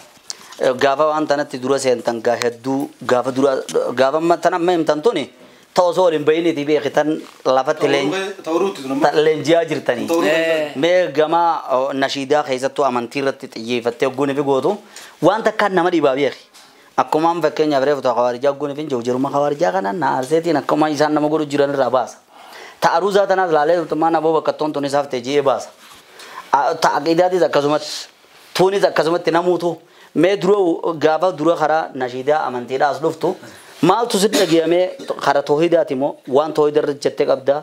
Gaafa waan tanatti dura seentan gaa hedduu gaafa dura gaafa tan amma himtan tuni ta'u osoo waliin bahiniiti beekitan lafatti leenjiyaa jirtanii. Mee gama nashiidaa keessattuu amantii irratti xiyyeeffattee hogguun fi gootu waan takkaan nama dhibaa beeki. Akkumaan fakkeenyaaf reefu ta'u hawaarijaa hogguun fi jiruma hawaarijaa kana na arseetiin akkuma isaan nama godhu jiran irraa baasa. Ta'a aruuzaa tanaas laalee turtummaan aboo bakka toon tunis haftee ji'ee baasa. Ta'a aqiidaatis akkasumatti tuunis akkasumatti namuutu mee dura gaafa dura karaa nashiidaa amantiidhaa as dhuftu maaltu si dhagayamee karaa toohidaati moo waan toohidarra jettee qabdaa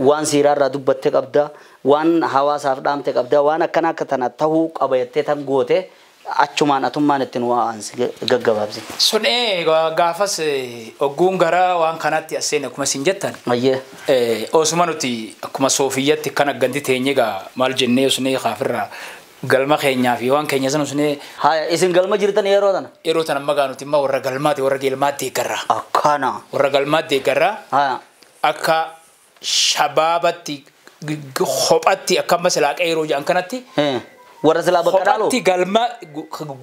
waan siiraarraa dubbattee qabdaa waan hawaasaaf dhaamte qabdaa waan akkana akka tana tahuu qaba jettee tan goote achumaan atummaan ittiin waan gaggabaabsi. Sun gaafas ogguun gara waan kanatti as seene akkuma isin jettan. Osuma nuti akkuma soofiyyatti kan agganti teenye gaa maal jennee osnee kaafirraa galma keenyaa fi waan keenya sana osnee. Haya isin galma jirtan yeroo tana. Yeroo tana amma gaa nuti immoo warra galmaati warra galmaatti deeggarra. Akkana. Warra galmaatti deeggarra. Akka shabaabatti kophatti akka amma silaa qeeroo jedhan kanatti. Warra silaa bakka dhaaloo. Kophatti galma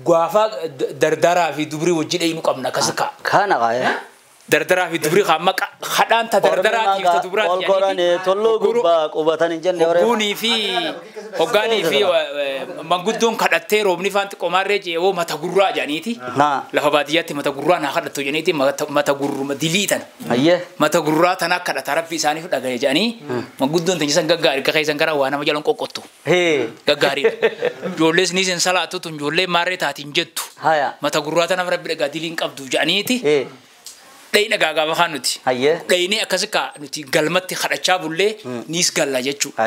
gaafa dardaraa fi dubrii wajjin dhayinu qabna akkas ka'a. Kana qaaya. Dardaraa fi dubrii qaama hadhaan ta dardaraa fi ta dubraa Ol koranii tolluu gubbaa qubatan hin jenne horee. Hogguunii fi hoggaanii fi manguddoon kadhattee roobni faan xiqqoomaarree jeewoo mata gurraa jedhaniiti. Lafa baadiyyaatti mata gurraa naa kadhattu jedhaniiti mata gurruma dilii tana. Mata gurraa tana kadhata rabbi isaaniif dhagaye jedhanii manguddoon teenyisan gaggaarii akka keessan karaa waa nama jalan qoqqottu. Gaggaariidha. Ijoollees ni isin salaattu tun ijoollee maarree taatiin jettu. Mata gurraa tanaaf rabbi dhagaa diliin qabdu jedhaniiti. Dhayina gaafa kaan nuti. Dhayinee akkasi kaa nuti galmatti kadhachaa bullee niis galla jechuudha.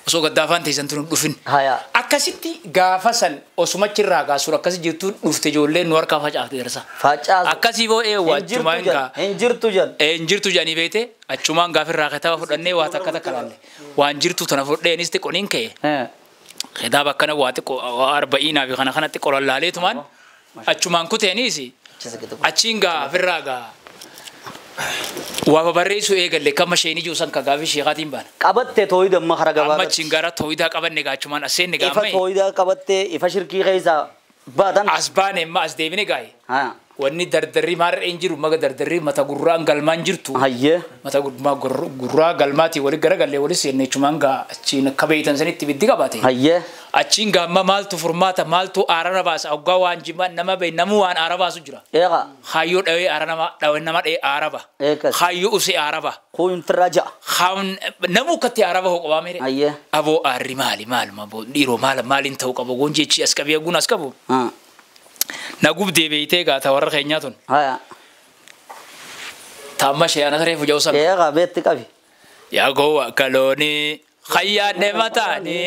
Osoo gaddaafaan teessan tun dhufin. Akkasitti gaafa san osumachirraa gaasuun akkasi jirtu dhufte ijoollee nu harkaa facaafte darsa. Facaasu. Akkasii boo eewwa achumaan gaa. Hin jirtu jan. Hin jirtu janii beekte achumaan gaafirraa kitaaba fudhannee waa takka takka laalle. Waan jirtu tana fudheenis xiqqooniin ka'e. Kitaaba akkana waa xiqqoo arba'iinaa fi kana kanatti qolan laaleetumaan. Achumaan kuteeniis achiin gaa firraa gaa waa barreessuu eegalle kama isheen ijuu san kagaa fi sheekaatiin baana. Qabattee tooyida amma hara gabaabatti. Amma achiin gara tooyidaa qabanne gaa achumaan as seenne gaa Ifa amma. tooyidaa qabattee ifa shirkii keessaa baatan. As baane amma as deebine gaaye. Wanni dardarri maarra hin jiru maga dardarri mata gurraan galmaan jirtu. Hayyee. Mata gurraa galmaatii wali garagallee wali seenne achumaan gaa achiin akka beeytan sanitti ibiddi qabate. Hayyee. Achiin gaa amma maaltu furmaata maaltu aarara baasa hoggaa waan jimaa nama bee namuu waan aara baasu jira. Eegaa. Hayyoo dhawee aara nama dhawee nama dhawee aara ba. Hayyoo usee aara ba. Kun firraa ja'a. Namuu akkatti aara bahu qabaa mere. Hayyee. Aboo aarri maali maaluma dhiiroo maala maaliin ta'uu qabu goon jechi as qabee guun as qabu. Na gubdee beeytee gaata warra keenyaa tun. Haya. Taamma shee ana saree fujaa usan. Eegaa beetti qabi. Yaa gowwa kaloonii khayyaanne mataanii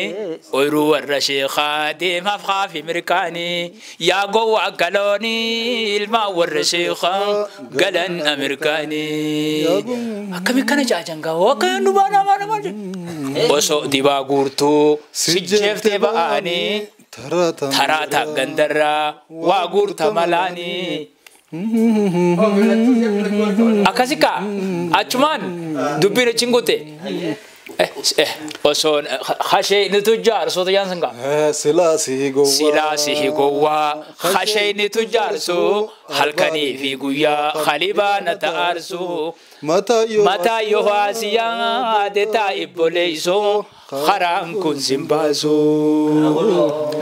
ooyiruu warra sheekaa deemaaf kaafi mirkaanii. Yaa gowwa kaloonii ilmaan warra sheekaa galan Ameerikaanii. Akkami kana jaajan gaawwa akka nu baana baana baana. Osoo dibaa guurtuu si jeeftee ba'anii. Taraata gandarraa waa guurta malaanii. Akkasi kaa achumaan dubbiin achiin guute. Osoo hashee ni tujjaarsoota jaansan gaa. Silaasii gowwaa. Silaasii gowwaa hashee ni tujjaarsoo halkanii fi guyyaa halibaa na ta'aarsoo. Mataa yoo haasiyaa deetaa ibboleessoo. Haraan kun sin baasu.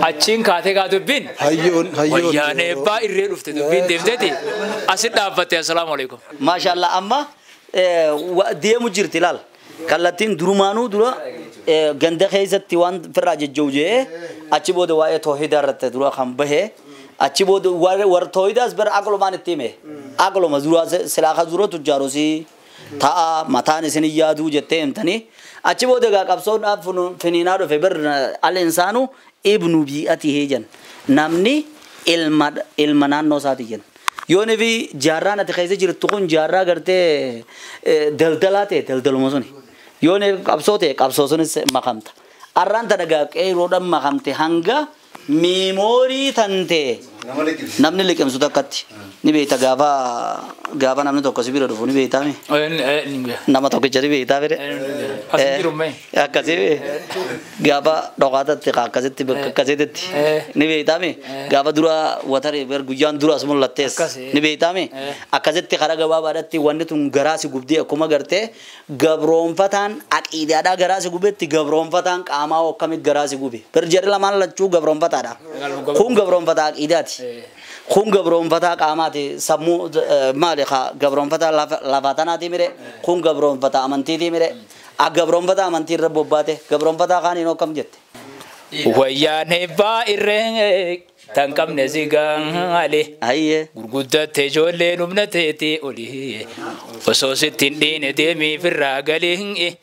Achiin kaatee gaa dubbiin. Hayyoon hayyoon. Wayyaan eebbaa irree dhufte dubbiin deemteeti. Asit dhaabbatte assalaamu alaikum. Maashaallah amma deemu jirti ilaal. Kallattiin durumaanuu dura ganda keessatti waan firraa jejjuu jee achi booda waa'ee toohidaa irratti dura kan bahee achi booda warra toohidaas bara aqlumaan itti hime. Aqluma dura silaa dura tujjaarosii ta'a mataan isin yaaduu jettee himtanii. Achi booda gaa qabsoodhaaf finiinaa dhufe bir al insaanu ibnu bii'atihi jen namni ilma naannoo isaati jen yoon fi jaarraan ati keessa jirtu kun jaarraa gartee daldalaa ta'e daldaluma suni yoon qabsoo ta'e qabsoo sunis makamta arraan tana gaa qeeroodhaan makamte hanga miimoorii tan ta'e namni liqimsu takkatti ni beekta gaafa gaafa namni tokko si bira dhufu ni beektaa mi nama tokkicha ni beektaa fedhe akkasii gaafa dhokaatatti akkasitti bakka akkasitti ni beektaa mi gaafa dura wataree guyyaan dura as mul'attees ni beektaa mi akkasitti karaa gabaabaadhaatti wanni tun garaa si gubdee akkuma gartee gabroonfataan aqiidaadhaa garaa si gubetti gabroonfataan qaamaa akkamitti garaa si gube bir jedhe lamaan lachuu gabroonfataadha kun gabroonfataa aqiidaati. Kun gabroonfataa qaamaati sammuu maali gabroonfataa lafaatanaati mire kun gabroonfataa amantiiti mire gabroonfataa amantii irra bobbaate gabroonfataa kaaniin akkam jette. Wayyaan eebbaa irree tan qabne si gaale. Gurguddatte ijoolleen humna teetii oli osoo sitti hin dhiine deemii firraa galee.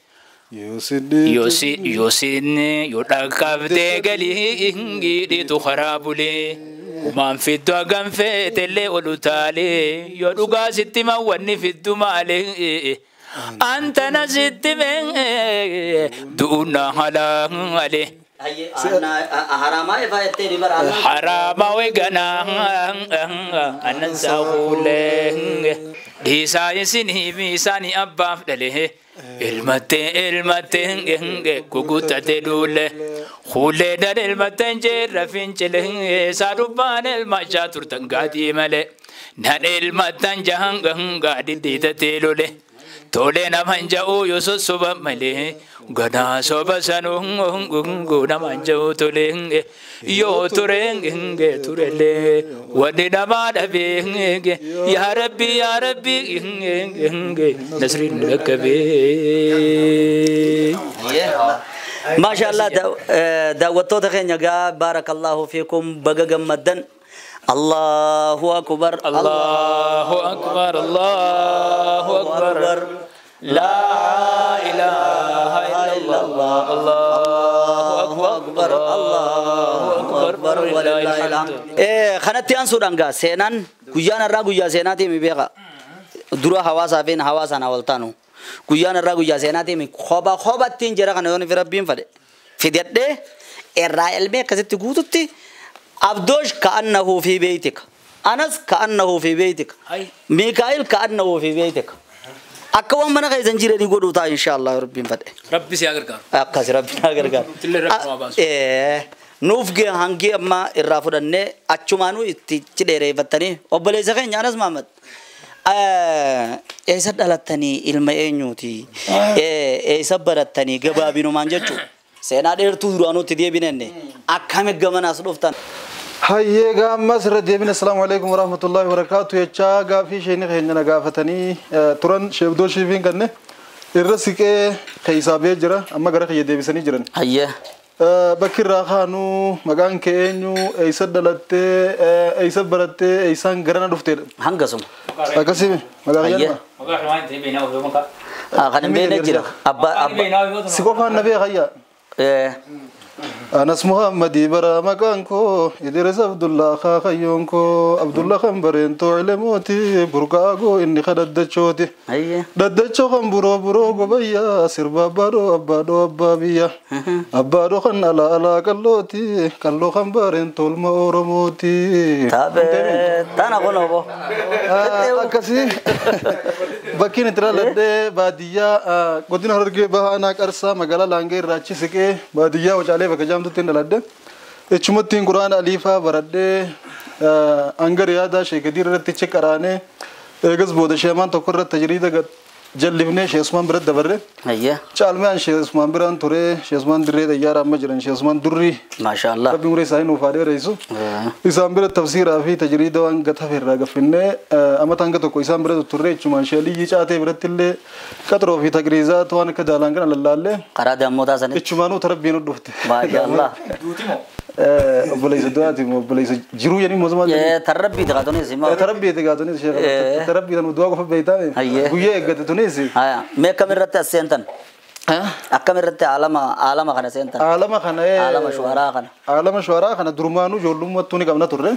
Yosin yoo dhaqqabdee galii dhiitu karaa bulee. Umaan fiddu hagam feetellee ol utaalee yoo dhugaa sitti mawwanni fiddu maalee. Antana sitti mee du'uuna halaalee. Haramaa ifaa jettee ni bara. Haramaa weeganaa annan saafuulee. Dhiisaa isinii fi isaanii abbaaf dhalee. Ilmattee ilmattee guguttate duule. Huulee dhala ilmatteen jeerra fincilee. Saadubbaan ilmachaa turtan gaatii malee. Nan ilmattan jahan gaadhi dhiitatee lole. Tolee naman ja'uu yoo sossoba malee. Ganaa soba sanuu naman ja'uu tolee. Yoo ture turellee wanni namaa dhabee yaa rabbi yaa rabbi nasriin dhaqqabee. Maashaallah daawwattoota keenya gaa baarakallahu fiikum baga gammaddan. Allahu akbar Allahu akbar Allahu akbar La ilaha illallah Allahu akbar Allahu akbar walillahil hamd. Kanatti aansuudhaan gaa seenaan guyyaan irraa guyyaa seenaatii mi beeka dura hawaasaa fi hawaasaan hawaltaanu guyyaan irraa guyyaa seenaatii mi kopha kophattiin jira kana yoon fi rabbiin fadhe fidadhee irraa elmee akkasitti guututti abdoosh ka'annahu fi beeytika. Anas ka'annahu fi beytika. Mikaa'il ka'annahu fi beytika. Akka waan mana keessan jiranii godhuu ta'a inshaallah rabbiin fadhe. Rabbi si haa gargaaru. Akkas rabbi naa gargaaru. Nuuf gee hangi amma irraa fudhannee achumaanuu itti dheereeffattanii obboleessa keenya Anas Mahammad. Eessa dhalattanii ilma eenyuuti? Eessa barattanii gabaabinumaan jechuudha. Seenaa dheertuu duraanuutti deebinenne akkami gamanaas dhuftan. Hayyee gaammas irra deebine assalaamu alaikum warahmatullahi wabarakaatu jechaa gaafii isheen keenya na gaafatanii turan sheebdoo shiifiin kanne irra siqee keessaa ba'ee jira amma gara kiyya deebisanii jiran. Hayyee. Bakki irraa kaanuu maqaan kee eenyu eessa dhalattee eessa barattee eessaan garana dhufteedha. Hangasuma. Akkasii maqaa kiyya. Kan hin beekne jira. Abbaa. Si qofaan na beeka hayyaa. Anas Muhammadi bara maqaan koo Idris Abdullah kaayyoon koo Abdullah kan bareentoo cilemooti burqaagoo inni kadhaddachooti. Daddachoo kan buroo buroo gobayyaa sirba abbaadhoo abbaadhoo abbaa biyya abbaadhoo kan alaa alaa qallooti qalloo kan bareentoo ilma Oromooti. Tana kun obbo. Akkasii bakkiin itti dhaladhee baadiyyaa godina Harargee Bahaa Aanaa Qarsaa magaalaa Laangee irraa achi siqee baadiyyaa Wacaalee bakka jaamtutti hin dhaladhe. Ichumattiin Quraana Aliifaa baradhee hanga Riyaadaa Sheekadiir irratti ichi qaraanee eegas booda sheemaan tokko irratti tajiriida jallifnee Shee Usmaan biratti dabarre. Caalmaan Shee Usmaan biraan ture Shee Usmaan dirree xayyaara amma jiran Shee Usmaan durrii. Maashaallah. Rabbi umurii isaanii nuuf haa dheeressu. Isaan bira tafsiiraa fi tajiriida waan gatafe irraa gaffinnee amata hanga tokko isaan bira turre jechumaan Shee Aliyyii Caatee biratti illee qaxaroo fi taqriizaat waan akka daalaan kana lallaallee. Karaa dammoota sanitti. Ichumaanuu tarabbiin dhufte. Maashaallah. Obboleessa du'aati obboleessa jiruu jedhanii mootummaa. Tarabbii gaatonis immoo. Tarabbii gaatonis tarabbii tan du'aa qofa beektaame. Guyyaa eeggate tunis. Mee akkamirratti as seentan? Akkamirratti aalama kana seentan? Aalama kana. Aalama shuwaraa kana. Aalama shuwaraa kana durmaanuu ijoollummaattuu ni qabna turre.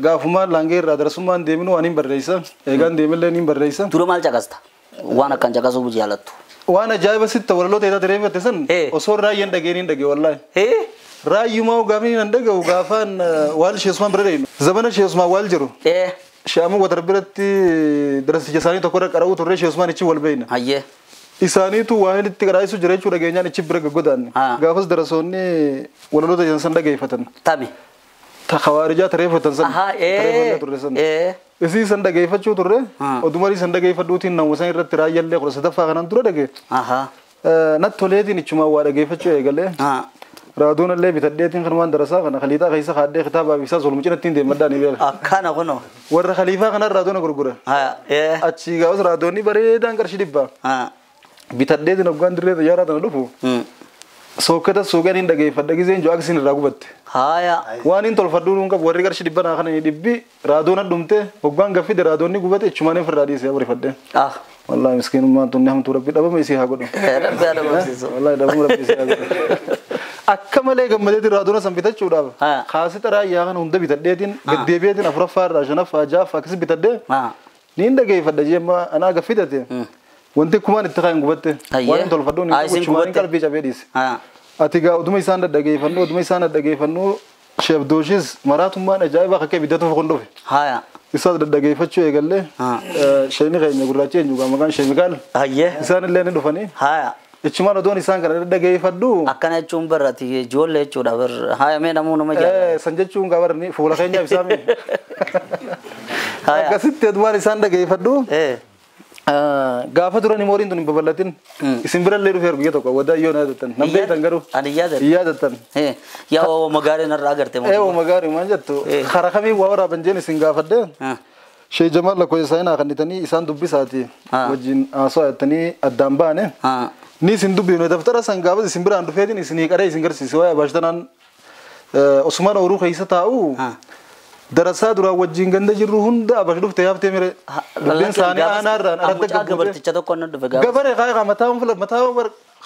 Gaafumaan laangee irraa darasummaan deeminu waan hin barreessa. Eegaan deemillee ni barreessa. Dura maal caqasta? Waan akkan caqasuu jaalattu. Waan ajaa'iba sitta walaloota isaa tareeffate san osoo raayyaan dhageen hin dhage wallaahi. Raayyumaa gaafni nan dhaga'u gaafaan waal Shee Usmaan bira deemu. Zabana Shee Usmaan waal jiru. Shee'amuu watar biratti darasicha isaanii tokko irra qara'uu turre Shee Usmaan ichi wal beeyna. Isaaniitu waahilitti qaraa'isu jira jechuu dhageenyaan ichi bira gaggodaanne. Gaafas darasoonni walaloota isaan san dhageeffatan. Tami. Ta khawaarijaa tareeffatan san. Tareeffannee turre san. Isii san dhageeffachuu turre odumarii san dhageeffadhuutiin nama san irratti raayyallee 13ffaa kanaan dura dhage. Natti toleetiin ichumaan waa dhageeffachuu eegalee. Raadoon illee bitadheetiin kan waan darasaa kana khaliixaa keessa kaadhee kitaabaa fi isaa solmu cinatti hin deemaddaa ni beeka. Akkana kunoo. Warra khaliifaa kanaan raadoona gurgura. Achii gaafas raadoonni bareedaan qarshii 100. Bitadheetiin hoggaan dirree xiyyaaraa tana dhufu. Sookata suuqaan hin dhageeffadha giseen jiru akkasiin irraa gubatte. Waan hin tolfadhuu nuun qabu warri qarshii 100 naa kana dhibbi raadoon dhumte hoggaan gaffide raadoonni gubate ichumaan ofirraa dhiisee abarifadhe. Wallaahi miskiinummaan tunni hamtuu rabbi dhabama isii haa godhu. Rabbi haa dhabamsiisu. Wallaahi dhabama rabbi isii haa godhu. Akka malee gammadeetiin raadoona san bitachuudhaaf kaasita raayyaa kana hunda bitadheetiin gaddeebi'eetiin 4ffaa irraa 5ffaa 6ffaa akkasi bitadhee niin dhageeffadha jee amma anaa gaffidate wanti kumaan itti kaayin gubatte waan hin tolfadhuun hin qalbii cabee dhiise. Ati gaa oduma isaan dhaggeeffannu oduma isaan dhaggeeffannu sheebdooshis maraatummaan ajaa'ibaa akka ibiddatu kun dhufe. Isaas dhaggeeffachuu eegallee sheeni keenya gurraacha eenyu gaa maqaan sheemikaal. Isaan illee ni dhufanii. Ichumaan odoon isaan kana dhaggeeffadhu. Akkana jechuun barati ijoollee jechuudha bar mee namuu nama jaalladha. San jechuun gaa barni fuula keenyaaf isaami. Akkasitti odumaan isaan dhaggeeffadhu. Gaafa duran mooriin tun hin babal'atin isin birallee dhufeer guyya tokko wadaa yoo na yaadattan nam beektan garuu hin yaadattan. Yaa ooma gaarii narraa agarte moo. Ooma gaarii maal jettu karaa kamiin waa waraaban jeen isin gaafadde Shee Jamaal lakkoofsa isaanii naa kennitanii isaan dubbisaati wajjin haasawaa jettanii addaan baane. Ni isin dubbifne daftara san gaafas isin biraan dhufeetiin isinii qaree isin garsiise waa'ee baashtanaan Osmaan Ooruu keessa taa'u darasaa duraan wajjin ganda jirru hunda abash dhufte yaaftee mire dubbiin isaanii aanaarraan aradda gabbuute. Gabarticha tokko na dhufe gaafa. Gabaree kaayee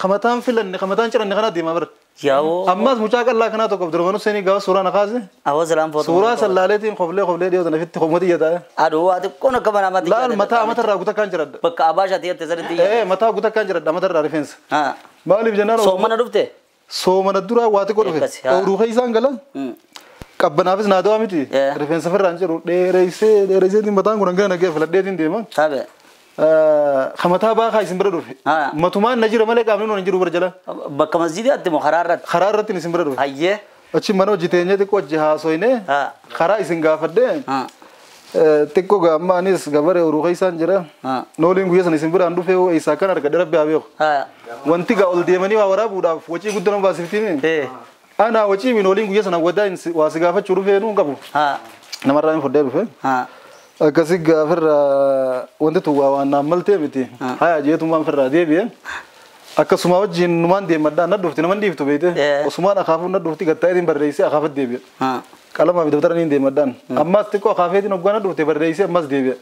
kamataan filanne kamataan ciranne kana deemaa bara. Yaa'oo. Ammas mucaa qal'aa kanaa tokko Abdurrahman Hussein gaafa suuraa na kaase. Awwa salaam footoo. Suuraa sallaaleetiin qoflee qoflee dhiyoo sana fitti hommati iyya taa'e. Aduu waa xiqqoon akka mana amatti. Laal mataa amatarraa guutaa kan jiradha. Bakka abaasha tiyatte sanitti iyya. Mataa guutaa kan jiradha amatarraa rifeensa. Maaliif jennaan. Soomana dhufte? Soomana duraa waa xiqqoo dhufe. Ooruu keessaan galan. Qabbanaafis naa dawaa miti. Rifeensa firraan jiru dheereessee dheereessee mataan kun hangana nagee filadheetiin deema. Kamataa baakaa isin bira dhufe. Matumaan na jira malee qaamni nuun hin jiru bara jala. Bakka masjiidaatti moo karaa irratti? Karaa irratti isin bira dhufe. Achi mana hojii teenyee xiqqoo hojii haasoyne karaa isin gaafadhee xiqqoo gaamma anis gabaree uruu keessaan jira. Nooliin guyyaa sana isin biraan dhufee isaa kan argadhe rabbi haa beeku. Wanti gaa ol deemanii waa waraabuudhaaf wacii guddaa nama baasiftiini. Ana wacii minooliin guyyaa sana wadaa waa si gaafachuu dhufee nuun qabu. Namarraa hin fudhee dhufe. Akkasii gaafirra wanti tun waa waan naan maltee miti. Haya jeetummaan firraa deebi'e. Akkasuma wajjin numaan deemadhaa na dhufti naman dhiiftu beekte. Osumaan akaafuu na dhufti gattaa'eetiin barreessee akaafat deebi'e. Qalamaa fi dabtara niin deemadhaan. Ammas xiqqoo akaafeetiin hoggaa na dhufte barreessee ammas deebi'e.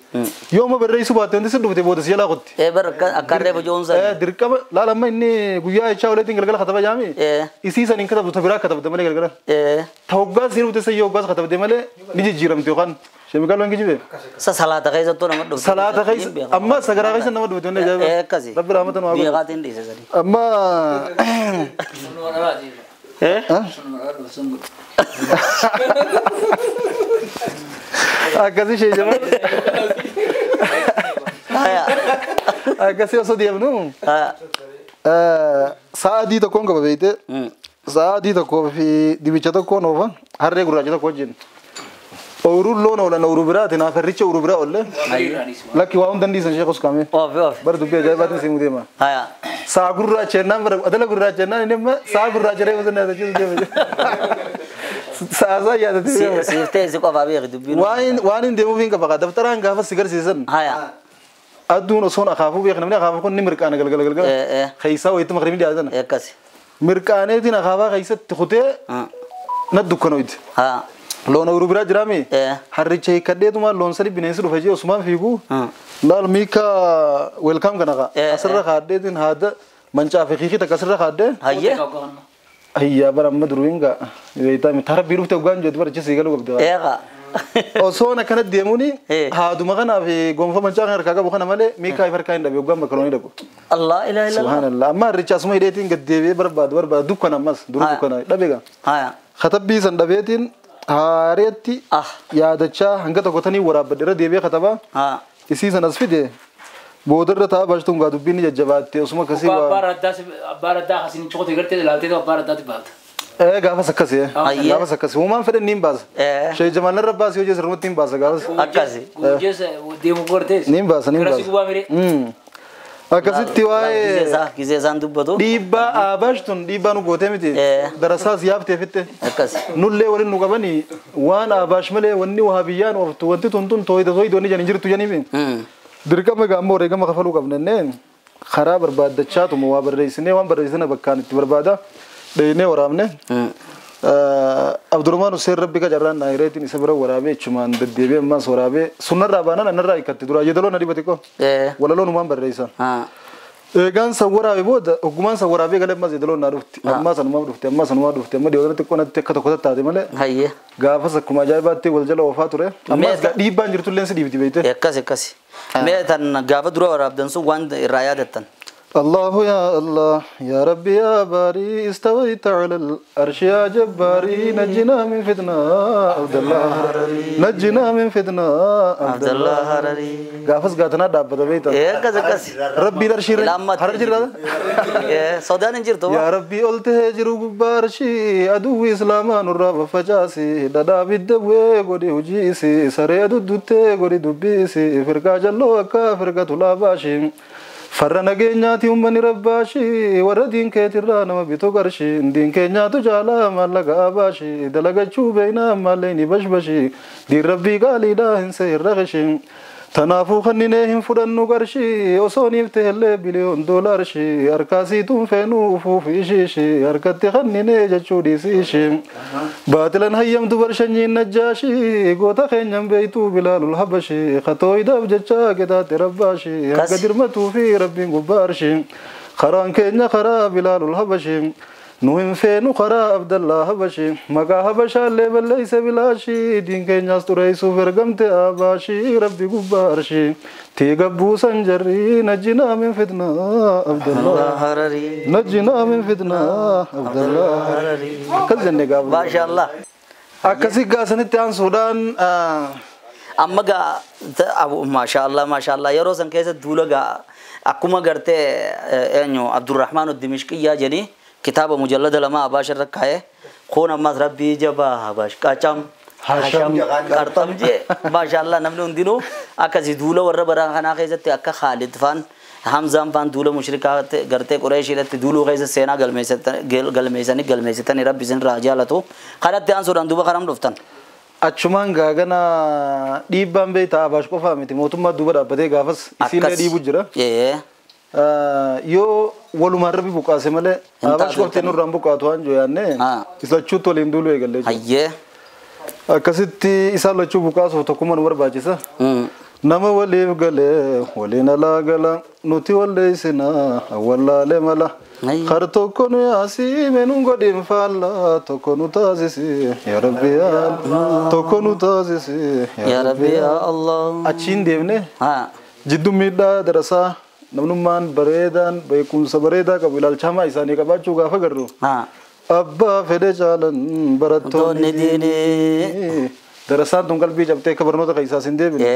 Yoo amma barreessuu baatte wanti si dhufte booda si jalaa qotti. Bar akka reefu joonsa. Dirqama laala amma inni guyyaa jechaa oleetiin galgala kataba jaami. Isii saniin katabdu ta biraa katabde malee galgala. Ta hoggaa si dhufte sayyoo hoggaas katabde malee ni jijjiiramte yookaan. Shemikal wangi jibe. Sa salaata keessattuu nama dhufte. Salaata keessa amma sagaraa keessa nama dhufte wanni ajaa'iba. Akkasi. Rabbi rahmatan waa godhu. Beekaatiin dhiise sadi. Amma. Akkasi ishee jama. Akkasi osoo deemnu. Sa'a adii tokkoon qaba beekte. Sa'a adii tokkoo fi dibicha tokkoon oofa harree gurraacha tokko wajjin. Ooyiruu loon oolan ooyiruu biraati naaf harricha ooyiruu biraa oolle. Lakki waa hundan dhiisan sheekos kaame. Bara dubbii ajaa'ibaatiin siimuu deema. Sa'a gurraacha jennaan bara adala gurraacha jennaan inni amma sa'a gurraacha reefu sana yaadachiisu deema. Sa'a isaa yaadatee deema. Siiftee si qofaa beeki dubbiin. Waan hin deemuuf hin qaba daftaraan gaafa si garsiisan. Aduun osoon akaafuu beek namni akaafuu kun ni mirqaana galgala galgala. Keessaa wayitti maqribii dhiyaatan. Mirqaaneetiin akaafaa keessatti kutee na dukkanoyti. Loon ooyiruu biraa jiraame harricha hiikkadheetuma loon sadi bineensi dhufe jee osumaan fiigu laal miika weelkaam kana kaa asirra kaadheetiin haada mancaa fi kiikii takka asirra kaadhee. Ayyaa bara amma duruun gaa beektaa tarabbii dhufte hoggaan jeetu bara chisii galuu qabdi. Osoon akkana deemuuni haaduma kanaa fi gonfa mancaa kan harkaa qabu kana malee miikaa if harkaa hin dhabe hoggaan bakka loonii dhaqu. Allah ilaaha illallah. Subhaanallah amma harricha asuma hidheetiin gad deebi'ee barbaadu barbaadu dukkana ammas duruu dukkana dhabe gaa. Katabbii san dhabeetiin haareetti yaadachaa hanga tokko tanii waraabbadhe irra deebi'ee katabaa isii sanas fide boodarra ta'a baashtuun gaa dubbiin ni jajjabaatte osuma akkasii waa. Abbaa raddaa akkasiin cokote gartee ilaaltee abbaa raddaatti baata. Gaafas akkasii gaafas akkasii uumaan fedhan niin baasa. Shee Jamaal narra baasii hojii sirrumatti niin baasa gaafas. Akkasii. Gujeessa deemu gortees. Niin baasa niin Gara si gubaa miree. Akkasitti waa'ee Gizee isaan dubbatu. Dhiibbaa aabash tun dhiibbaa nu gootee miti. Darasaas yaaftee fitte. Nullee waliin nu qabanii waan aabash malee wanni wahabiyyaan ooftu wanti tun tun tooyida tooyida wanni jedhan jirtu jedhaniifi. Dirqama gaammoo wareegama kafaluu qabna inneen karaa barbaaddachaatuma waa barreessinee waan barreessine bakkaan itti barbaada dheeyinee waraabne. Abdurrahmaan Hussein Rabbi qacarraan naayireetiin isa bira waraabee jechumaan deddeebi'ee ammaas waraabee sunnarraa baanaan annarraa hiikkatti dura yeedaloo na dhibate koo walaloo numaan barreessa. Eegaan san waraabee booda ogummaan san waraabee galee ammaas yeedaloo naa dhufti ammaa sanumaa dhufti ammaa sanumaa dhufti amma dhiyoota xiqqoo natti akka tokko tattaate malee gaafas akkuma ajaa'ibaatti wal jala oofaa ture ammaas dhiibbaan jirtu illee si dhiibti beekte. Akkas akkas. Mee tan gaafa dura waraabdan sun waan irraa yaadattan. الله يا الله يا ربي يا باري استويت على العرش يا جباري نجنا من فتنة عبد الله نجنا من فتنة عبد الله هرري قافز قاتنا دابة بيتا إيه كذا كذا ربي درشي هرجي إيه سودان انجر تو يا ربي قلت هجر بارشي عدو اسلاما نور فجاسي ددا بالدوي غدي وجيسي سري ددوتي غدي دبيسي فرقا جلو كافرقة لاباشي farra nageenyaati uummanni rabbaashii warra diinkeetirraa nama bitu qarshii diinkeenyaatu jaalaa maallaqa abaashii dalagachuu beeynaa ammallee ni bashbashii diin rabbii qaaliidhaa hin seerra qishii tanaafuu kanninee hin fudhannu qarshii osoo niif ta'ellee biliyoon doolaarshii harkaasiituun feenuu ufuuf ishiishii harkatti kanninee jechuu dhiisiishii baatilan hayyamtu barshanyiin najjaashii goota keenyan beeytuu bilaalul habashii katooyidaaf jecha qixaatte rabbaashii hanga dirmatuu fi rabbiin gubbaarshii karaan keenya karaa bilaalul habashii نوهم فينو خرا عبد الله حبشي مقا حبشا اللي بليس بلاشي دين كينياس تريسو فرقمت آباشي ربي قبارشي تيقبو سنجري نجنا من فتنة عبد الله هرري نجنا من فتنة عبد الله هرري كل جنة قابل ما شاء الله. Akkasii gaasanitti aansuudhaan amma gaa maashaallah maashaallah yeroo san keessa duula gaa akkuma gartee eenyu Abdurrahmaan Dimishqiyyaa jedhii kitaaba mujallada 2 Abaash irra kaa'ee kun ammas rabbii jabaa Abaash qacam hasham qarxam jee maashaallah namni hundinuu akkasii duula warra bara kanaa keessatti akka Khaalid faan Hamzaan faan duula mushrikaa gartee Qureeshii irratti duuluu keessa seenaa galmeessitanii rabbi isin irraa jaalatu kanatti aansuudhaan duuba kanam dhuftan. Achumaan gaagana dhiibbaan beektaa Abaash qofaa miti mootummaa duuba dhaabbatee gaafas isiillee dhiibu jira. Yoo walumaan rabbi buqqaase malee Abaash qofti nurraan buqqaatu waan jiru yaadne isa lachuutti waliin duuluu eegallee jiru. Akkasitti isaan lachuu buqqaasuuf tokkummaa nu barbaachisa. Nama waliif galee waliin alaa gala nuti walleessinaa awwallaalee mala. Kar tokko nu yaasii nu godhin faalla tokko nu taasisi yaa rabbi yaa Allah tokko nu taasisi yaa rabbi yaa Allah. Achiin deemne jidduu miidhaa darasaa namnummaan bareedaan beekumsa bareedaa qabu ilaalcha isaanii qabaachuu gaafa garru. Abbaa fedhe caalan barattoonni diinii. Darasaan tun qalbii cabtee akka barnoota keessaa sin deebine.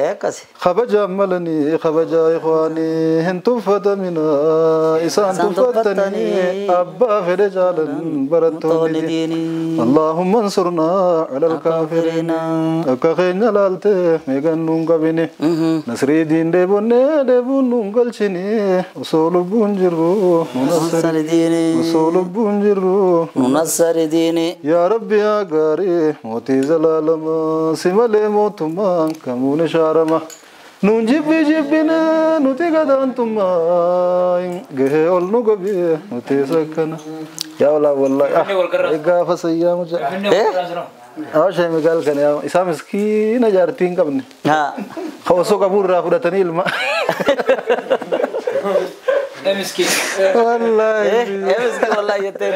Kabajaan malanii kabajaa ikhwaanii hin tuffatamina isaan tuffatanii abbaa fedhe caalan barattoonni diinii. Allahumma ansurnaa ala alkaafiriin akka keenya laaltee meeqan nuun qabine nasrii diin deebonnee deebuun nuun galchine osoo lubbuun jirru osoo lubbuun jirru nunassari diini. Yaa rabbi yaa gaarii mootii zalaalamaa simalee mootummaan kamuun ishaarama nuun jibbi jibbine nuti gadaantummaa gahee ol nu gabee nuti sakkana yaa walaa wallaahi gaafa sayyaa mucaa Awwaasha migaal kana yaa isaa miskiina jaartii hin qabne osoo qabuu irraa fudhatanii ilma Miskin. Wallaahi miskin wallaahi jettee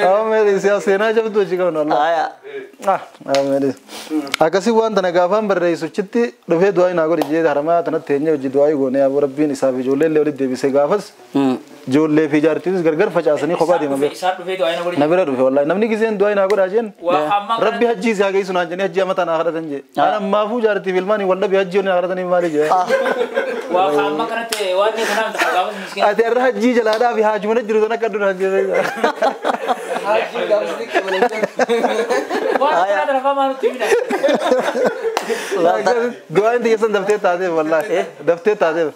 Ameeri seenaa jabduu hojii qabna wallaahi. Ameeri. Akkasii waan tana gaafaan barreessuchitti dhufee du'aa naa godhi jee haramaa tanatti eenyu hojii du'aa goonee yaa rabbiin isaaf ijoollee illee walitti deebisee gaafas ijoollee fi jaartiinis gargar facaasanii kophaa deeman beeku. Na bira dhufe wallaahi namni giseen du'aa naa godhaa jeen rabbi hajjii isaa geessu naan jennee hajjii amataa naa kadhatan jee. Aan ammaafuu jaartiif ilmaan wal dhabe hajjii naa kadhatanii maali jee. Ati irra hajjii jalaadhaa fi haajumana jiru sana akka duraan jirre. Du'aan xiyyeessan daftee taateef wallaahi daftee taateef.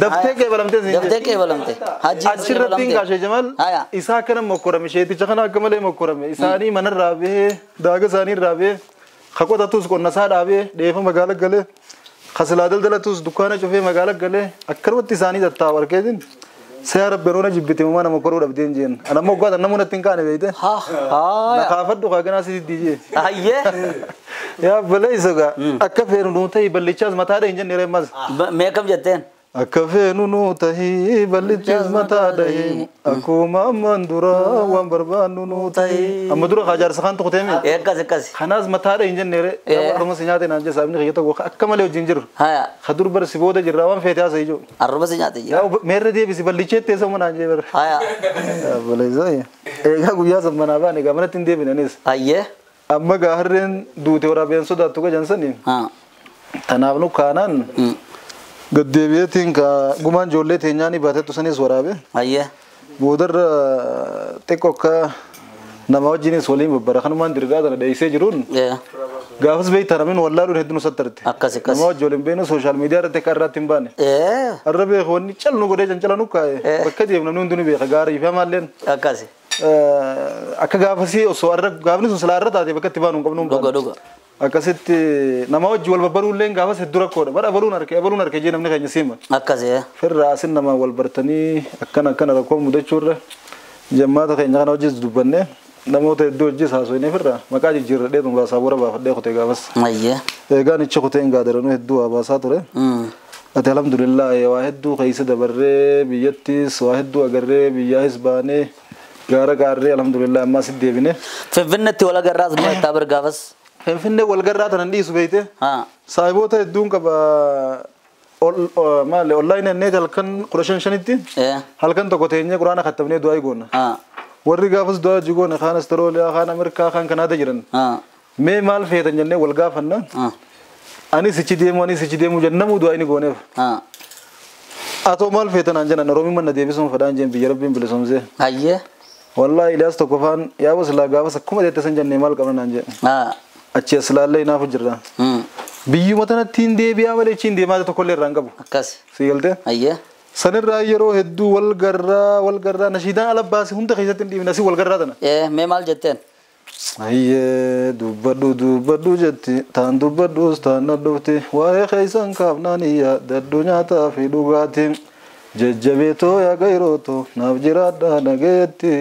Daftee qeebalamtee siin. Daftee qeebalamte. Achirratti hin kaashee Jamal isaa akkana mokkorame sheeticha kana akka malee mokkorame isaanii manarraa bahee daaga isaanii irraa bahee haqotatus qonna isaa dhaabee dheefa magaala galee kasilaa daldalatus dukkaana cufee magaala galee akkanumatti isaanii tattaa'u argeetiin Seera beroona jibbite mama nama koruu dhabdeen jeen. Ana ammoo gwaata namoonni ittiin kaane beeyte. Na kaafadhu kaaganaa si dijee. Ayyee. Yaa baleessa gaa akka feenu nuu ta'ii ballichaas mataadha hin jenne reemmas. Meeqam jetteen? Akka feenu nuu ta'ii ballichaas mataadha akkuma ammaan dura waan barbaannu nuu ta'ii. Amma dura jaarsa kan tokko teemi. Akkas akkas. Kanaas mataadha hin jenne ree. Arruma si nyaate naan jecha sabni kiyya tokko akka malee wajjin jiru. Kadur bar si booda jirra waan feete haasa'e ijoo. Arruma si nyaate jira. Yaa meerra deebisi ballichee teessa mana naan jee bara. Baleessa. Egaa guyyaa sammanaa baane egaa manatti hin deebinanis. Ayyee. Amma gaa harreen duute waraabeen sodaattu gajansanii. Tanaaf nu kaanaan. Gaddeebiyeetiin ka gumaan ijoollee teenyaanii baatettu sanis waraabe. Ayyee. Boodarra xiqqoo akka nama wajjinis waliin babbara kanumaan dirgaa tana dheessee jiruun. Gaafas beektaa namni wallaaluun hedduu nu sattarte. Akkas akkas. Nama wajji waliin beeknu sooshaal miidiyaa irratti akka irratti hin baane. Arra beeku wanni calnu godhee cancala nu kaa'e bakka deemu namni hundi ni beeka gaarii fi hamaalleen. Akkasi. Akka gaafasii osoo arra gaafni sun silaa irra taate bakka itti baanu hin qabnu. Dhuga dhuga. Akkasitti nama wajji wal babbaruu illee gaafas hedduu rakkoodha. Bara abaluun harkee jee namni keenya siima. Akkasi. Firraa asin nama wal bartanii akkana akkana rakkoo mudachuurra jammaata keenya kana wajjis dubbannee namoota hedduu wajjis haasofnee firraa maqaa jijjiirradhee tun baasaa bora baafadhee kutee gaafas. Ayyee. Eegaan ichi kuteen gaadaranuu hedduu waa baasaa ture. Ati alhamdulillah waa hedduu keessa dabarree biyyattis waa hedduu agarree biyyaahis baanee gaara gaarree alhamdulillah ammaa si deebine. Finfinneetti wal agarraas moo itti abar gaafas? Finfinnee wal garraa tanan dhiisu beeyte. Saahiboota hedduun qaba maali onlaayinii annee halkan 15 shanitti halkan tokko teenyee quraana kattabnee du'aa goona. Warri gaafas du'aa jigoone kaan Astarooliyaa kaan Ameerikaa kaan Kanaada jiran. Mee maal feetan jennee wal gaafanna. Anis ichi deemu anis ichi deemu jennamuu du'aa inni gooneef. Atoo maal feetan aan jennan Oromii manna deebisuun fedhaan jeen biyya Rabbiin bilisoomsee. Ayyee. Wallaahi Iliyaas tokko faan yaa silaa gaafas akkuma jette san jennee maal qabna naan jedhe. Achi as laallee naafu jirra. Biyyuma tanatti hin deebi'aa malee achi hin deemaa tokkollee irraa hin qabu. Akkas. Si galtee? Ayyee. Sanirraa yeroo hedduu wal garraa nashiidaan ala baase hunda keessatti hin dhiibne asii wal garraa tana. Mee maal jetteen? Ayyee dubbadhu dubbadhu jetti taan dubbadhus taan na dhufti waa'ee keessan kaafnaan iyya daddu nyaataa fi dhugaatii jajjabeetoo yaa gayrootoo naaf jiraadhaa nageetti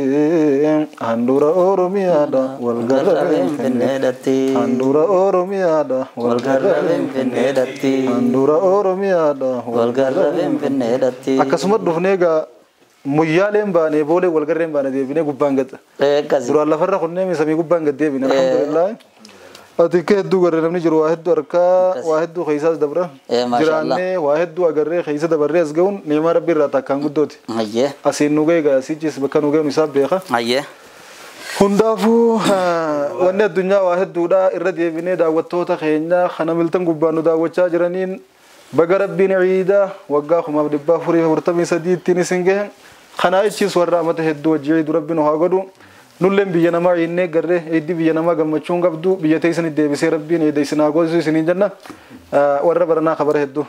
handhuura Oromiyaadha wal garra Finfinneedhatti. Handhuura Oromiyaadha wal garra Finfinneedhatti. Handhuura Oromiyaadha wal garra Finfinneedhatti. Akkasuma dhufnee egaa muyyaaleen baanee boolee wal garreen baanee deebinee gubbaan gadda. Duraan lafarra kunneen samii gubbaan gad deebine alhamdulillah. Ati kee hedduu garree namni jiru waa hedduu harkaa waa hedduu keessaas dabra. Jiraannee waa hedduu agarree keessa dabarree as ga'uun ni'maa rabbi irraa takkaan guddooti. Asiin nu ga'e gaa asichis bakka nu ga'uun isaaf beeka. Hundaafuu wanni addunyaa waa hedduudha irra deebinee daawwattoota keenya kana miltan gubbaan nu daawwachaa jiraniin baga rabbiin ciida waggaa 1443 ittiin isin gahe. Kana ichis warra amata hedduu wajji ciidu rabbiin haa godhu. Nulleen biyya namaa ciinnee garree ciiddi biyya namaa gammachuun qabdu biyya teessanii deebisee rabbiin ciida isin haa goosisu isiniin jenna. Warra baranaa kabara hedduu.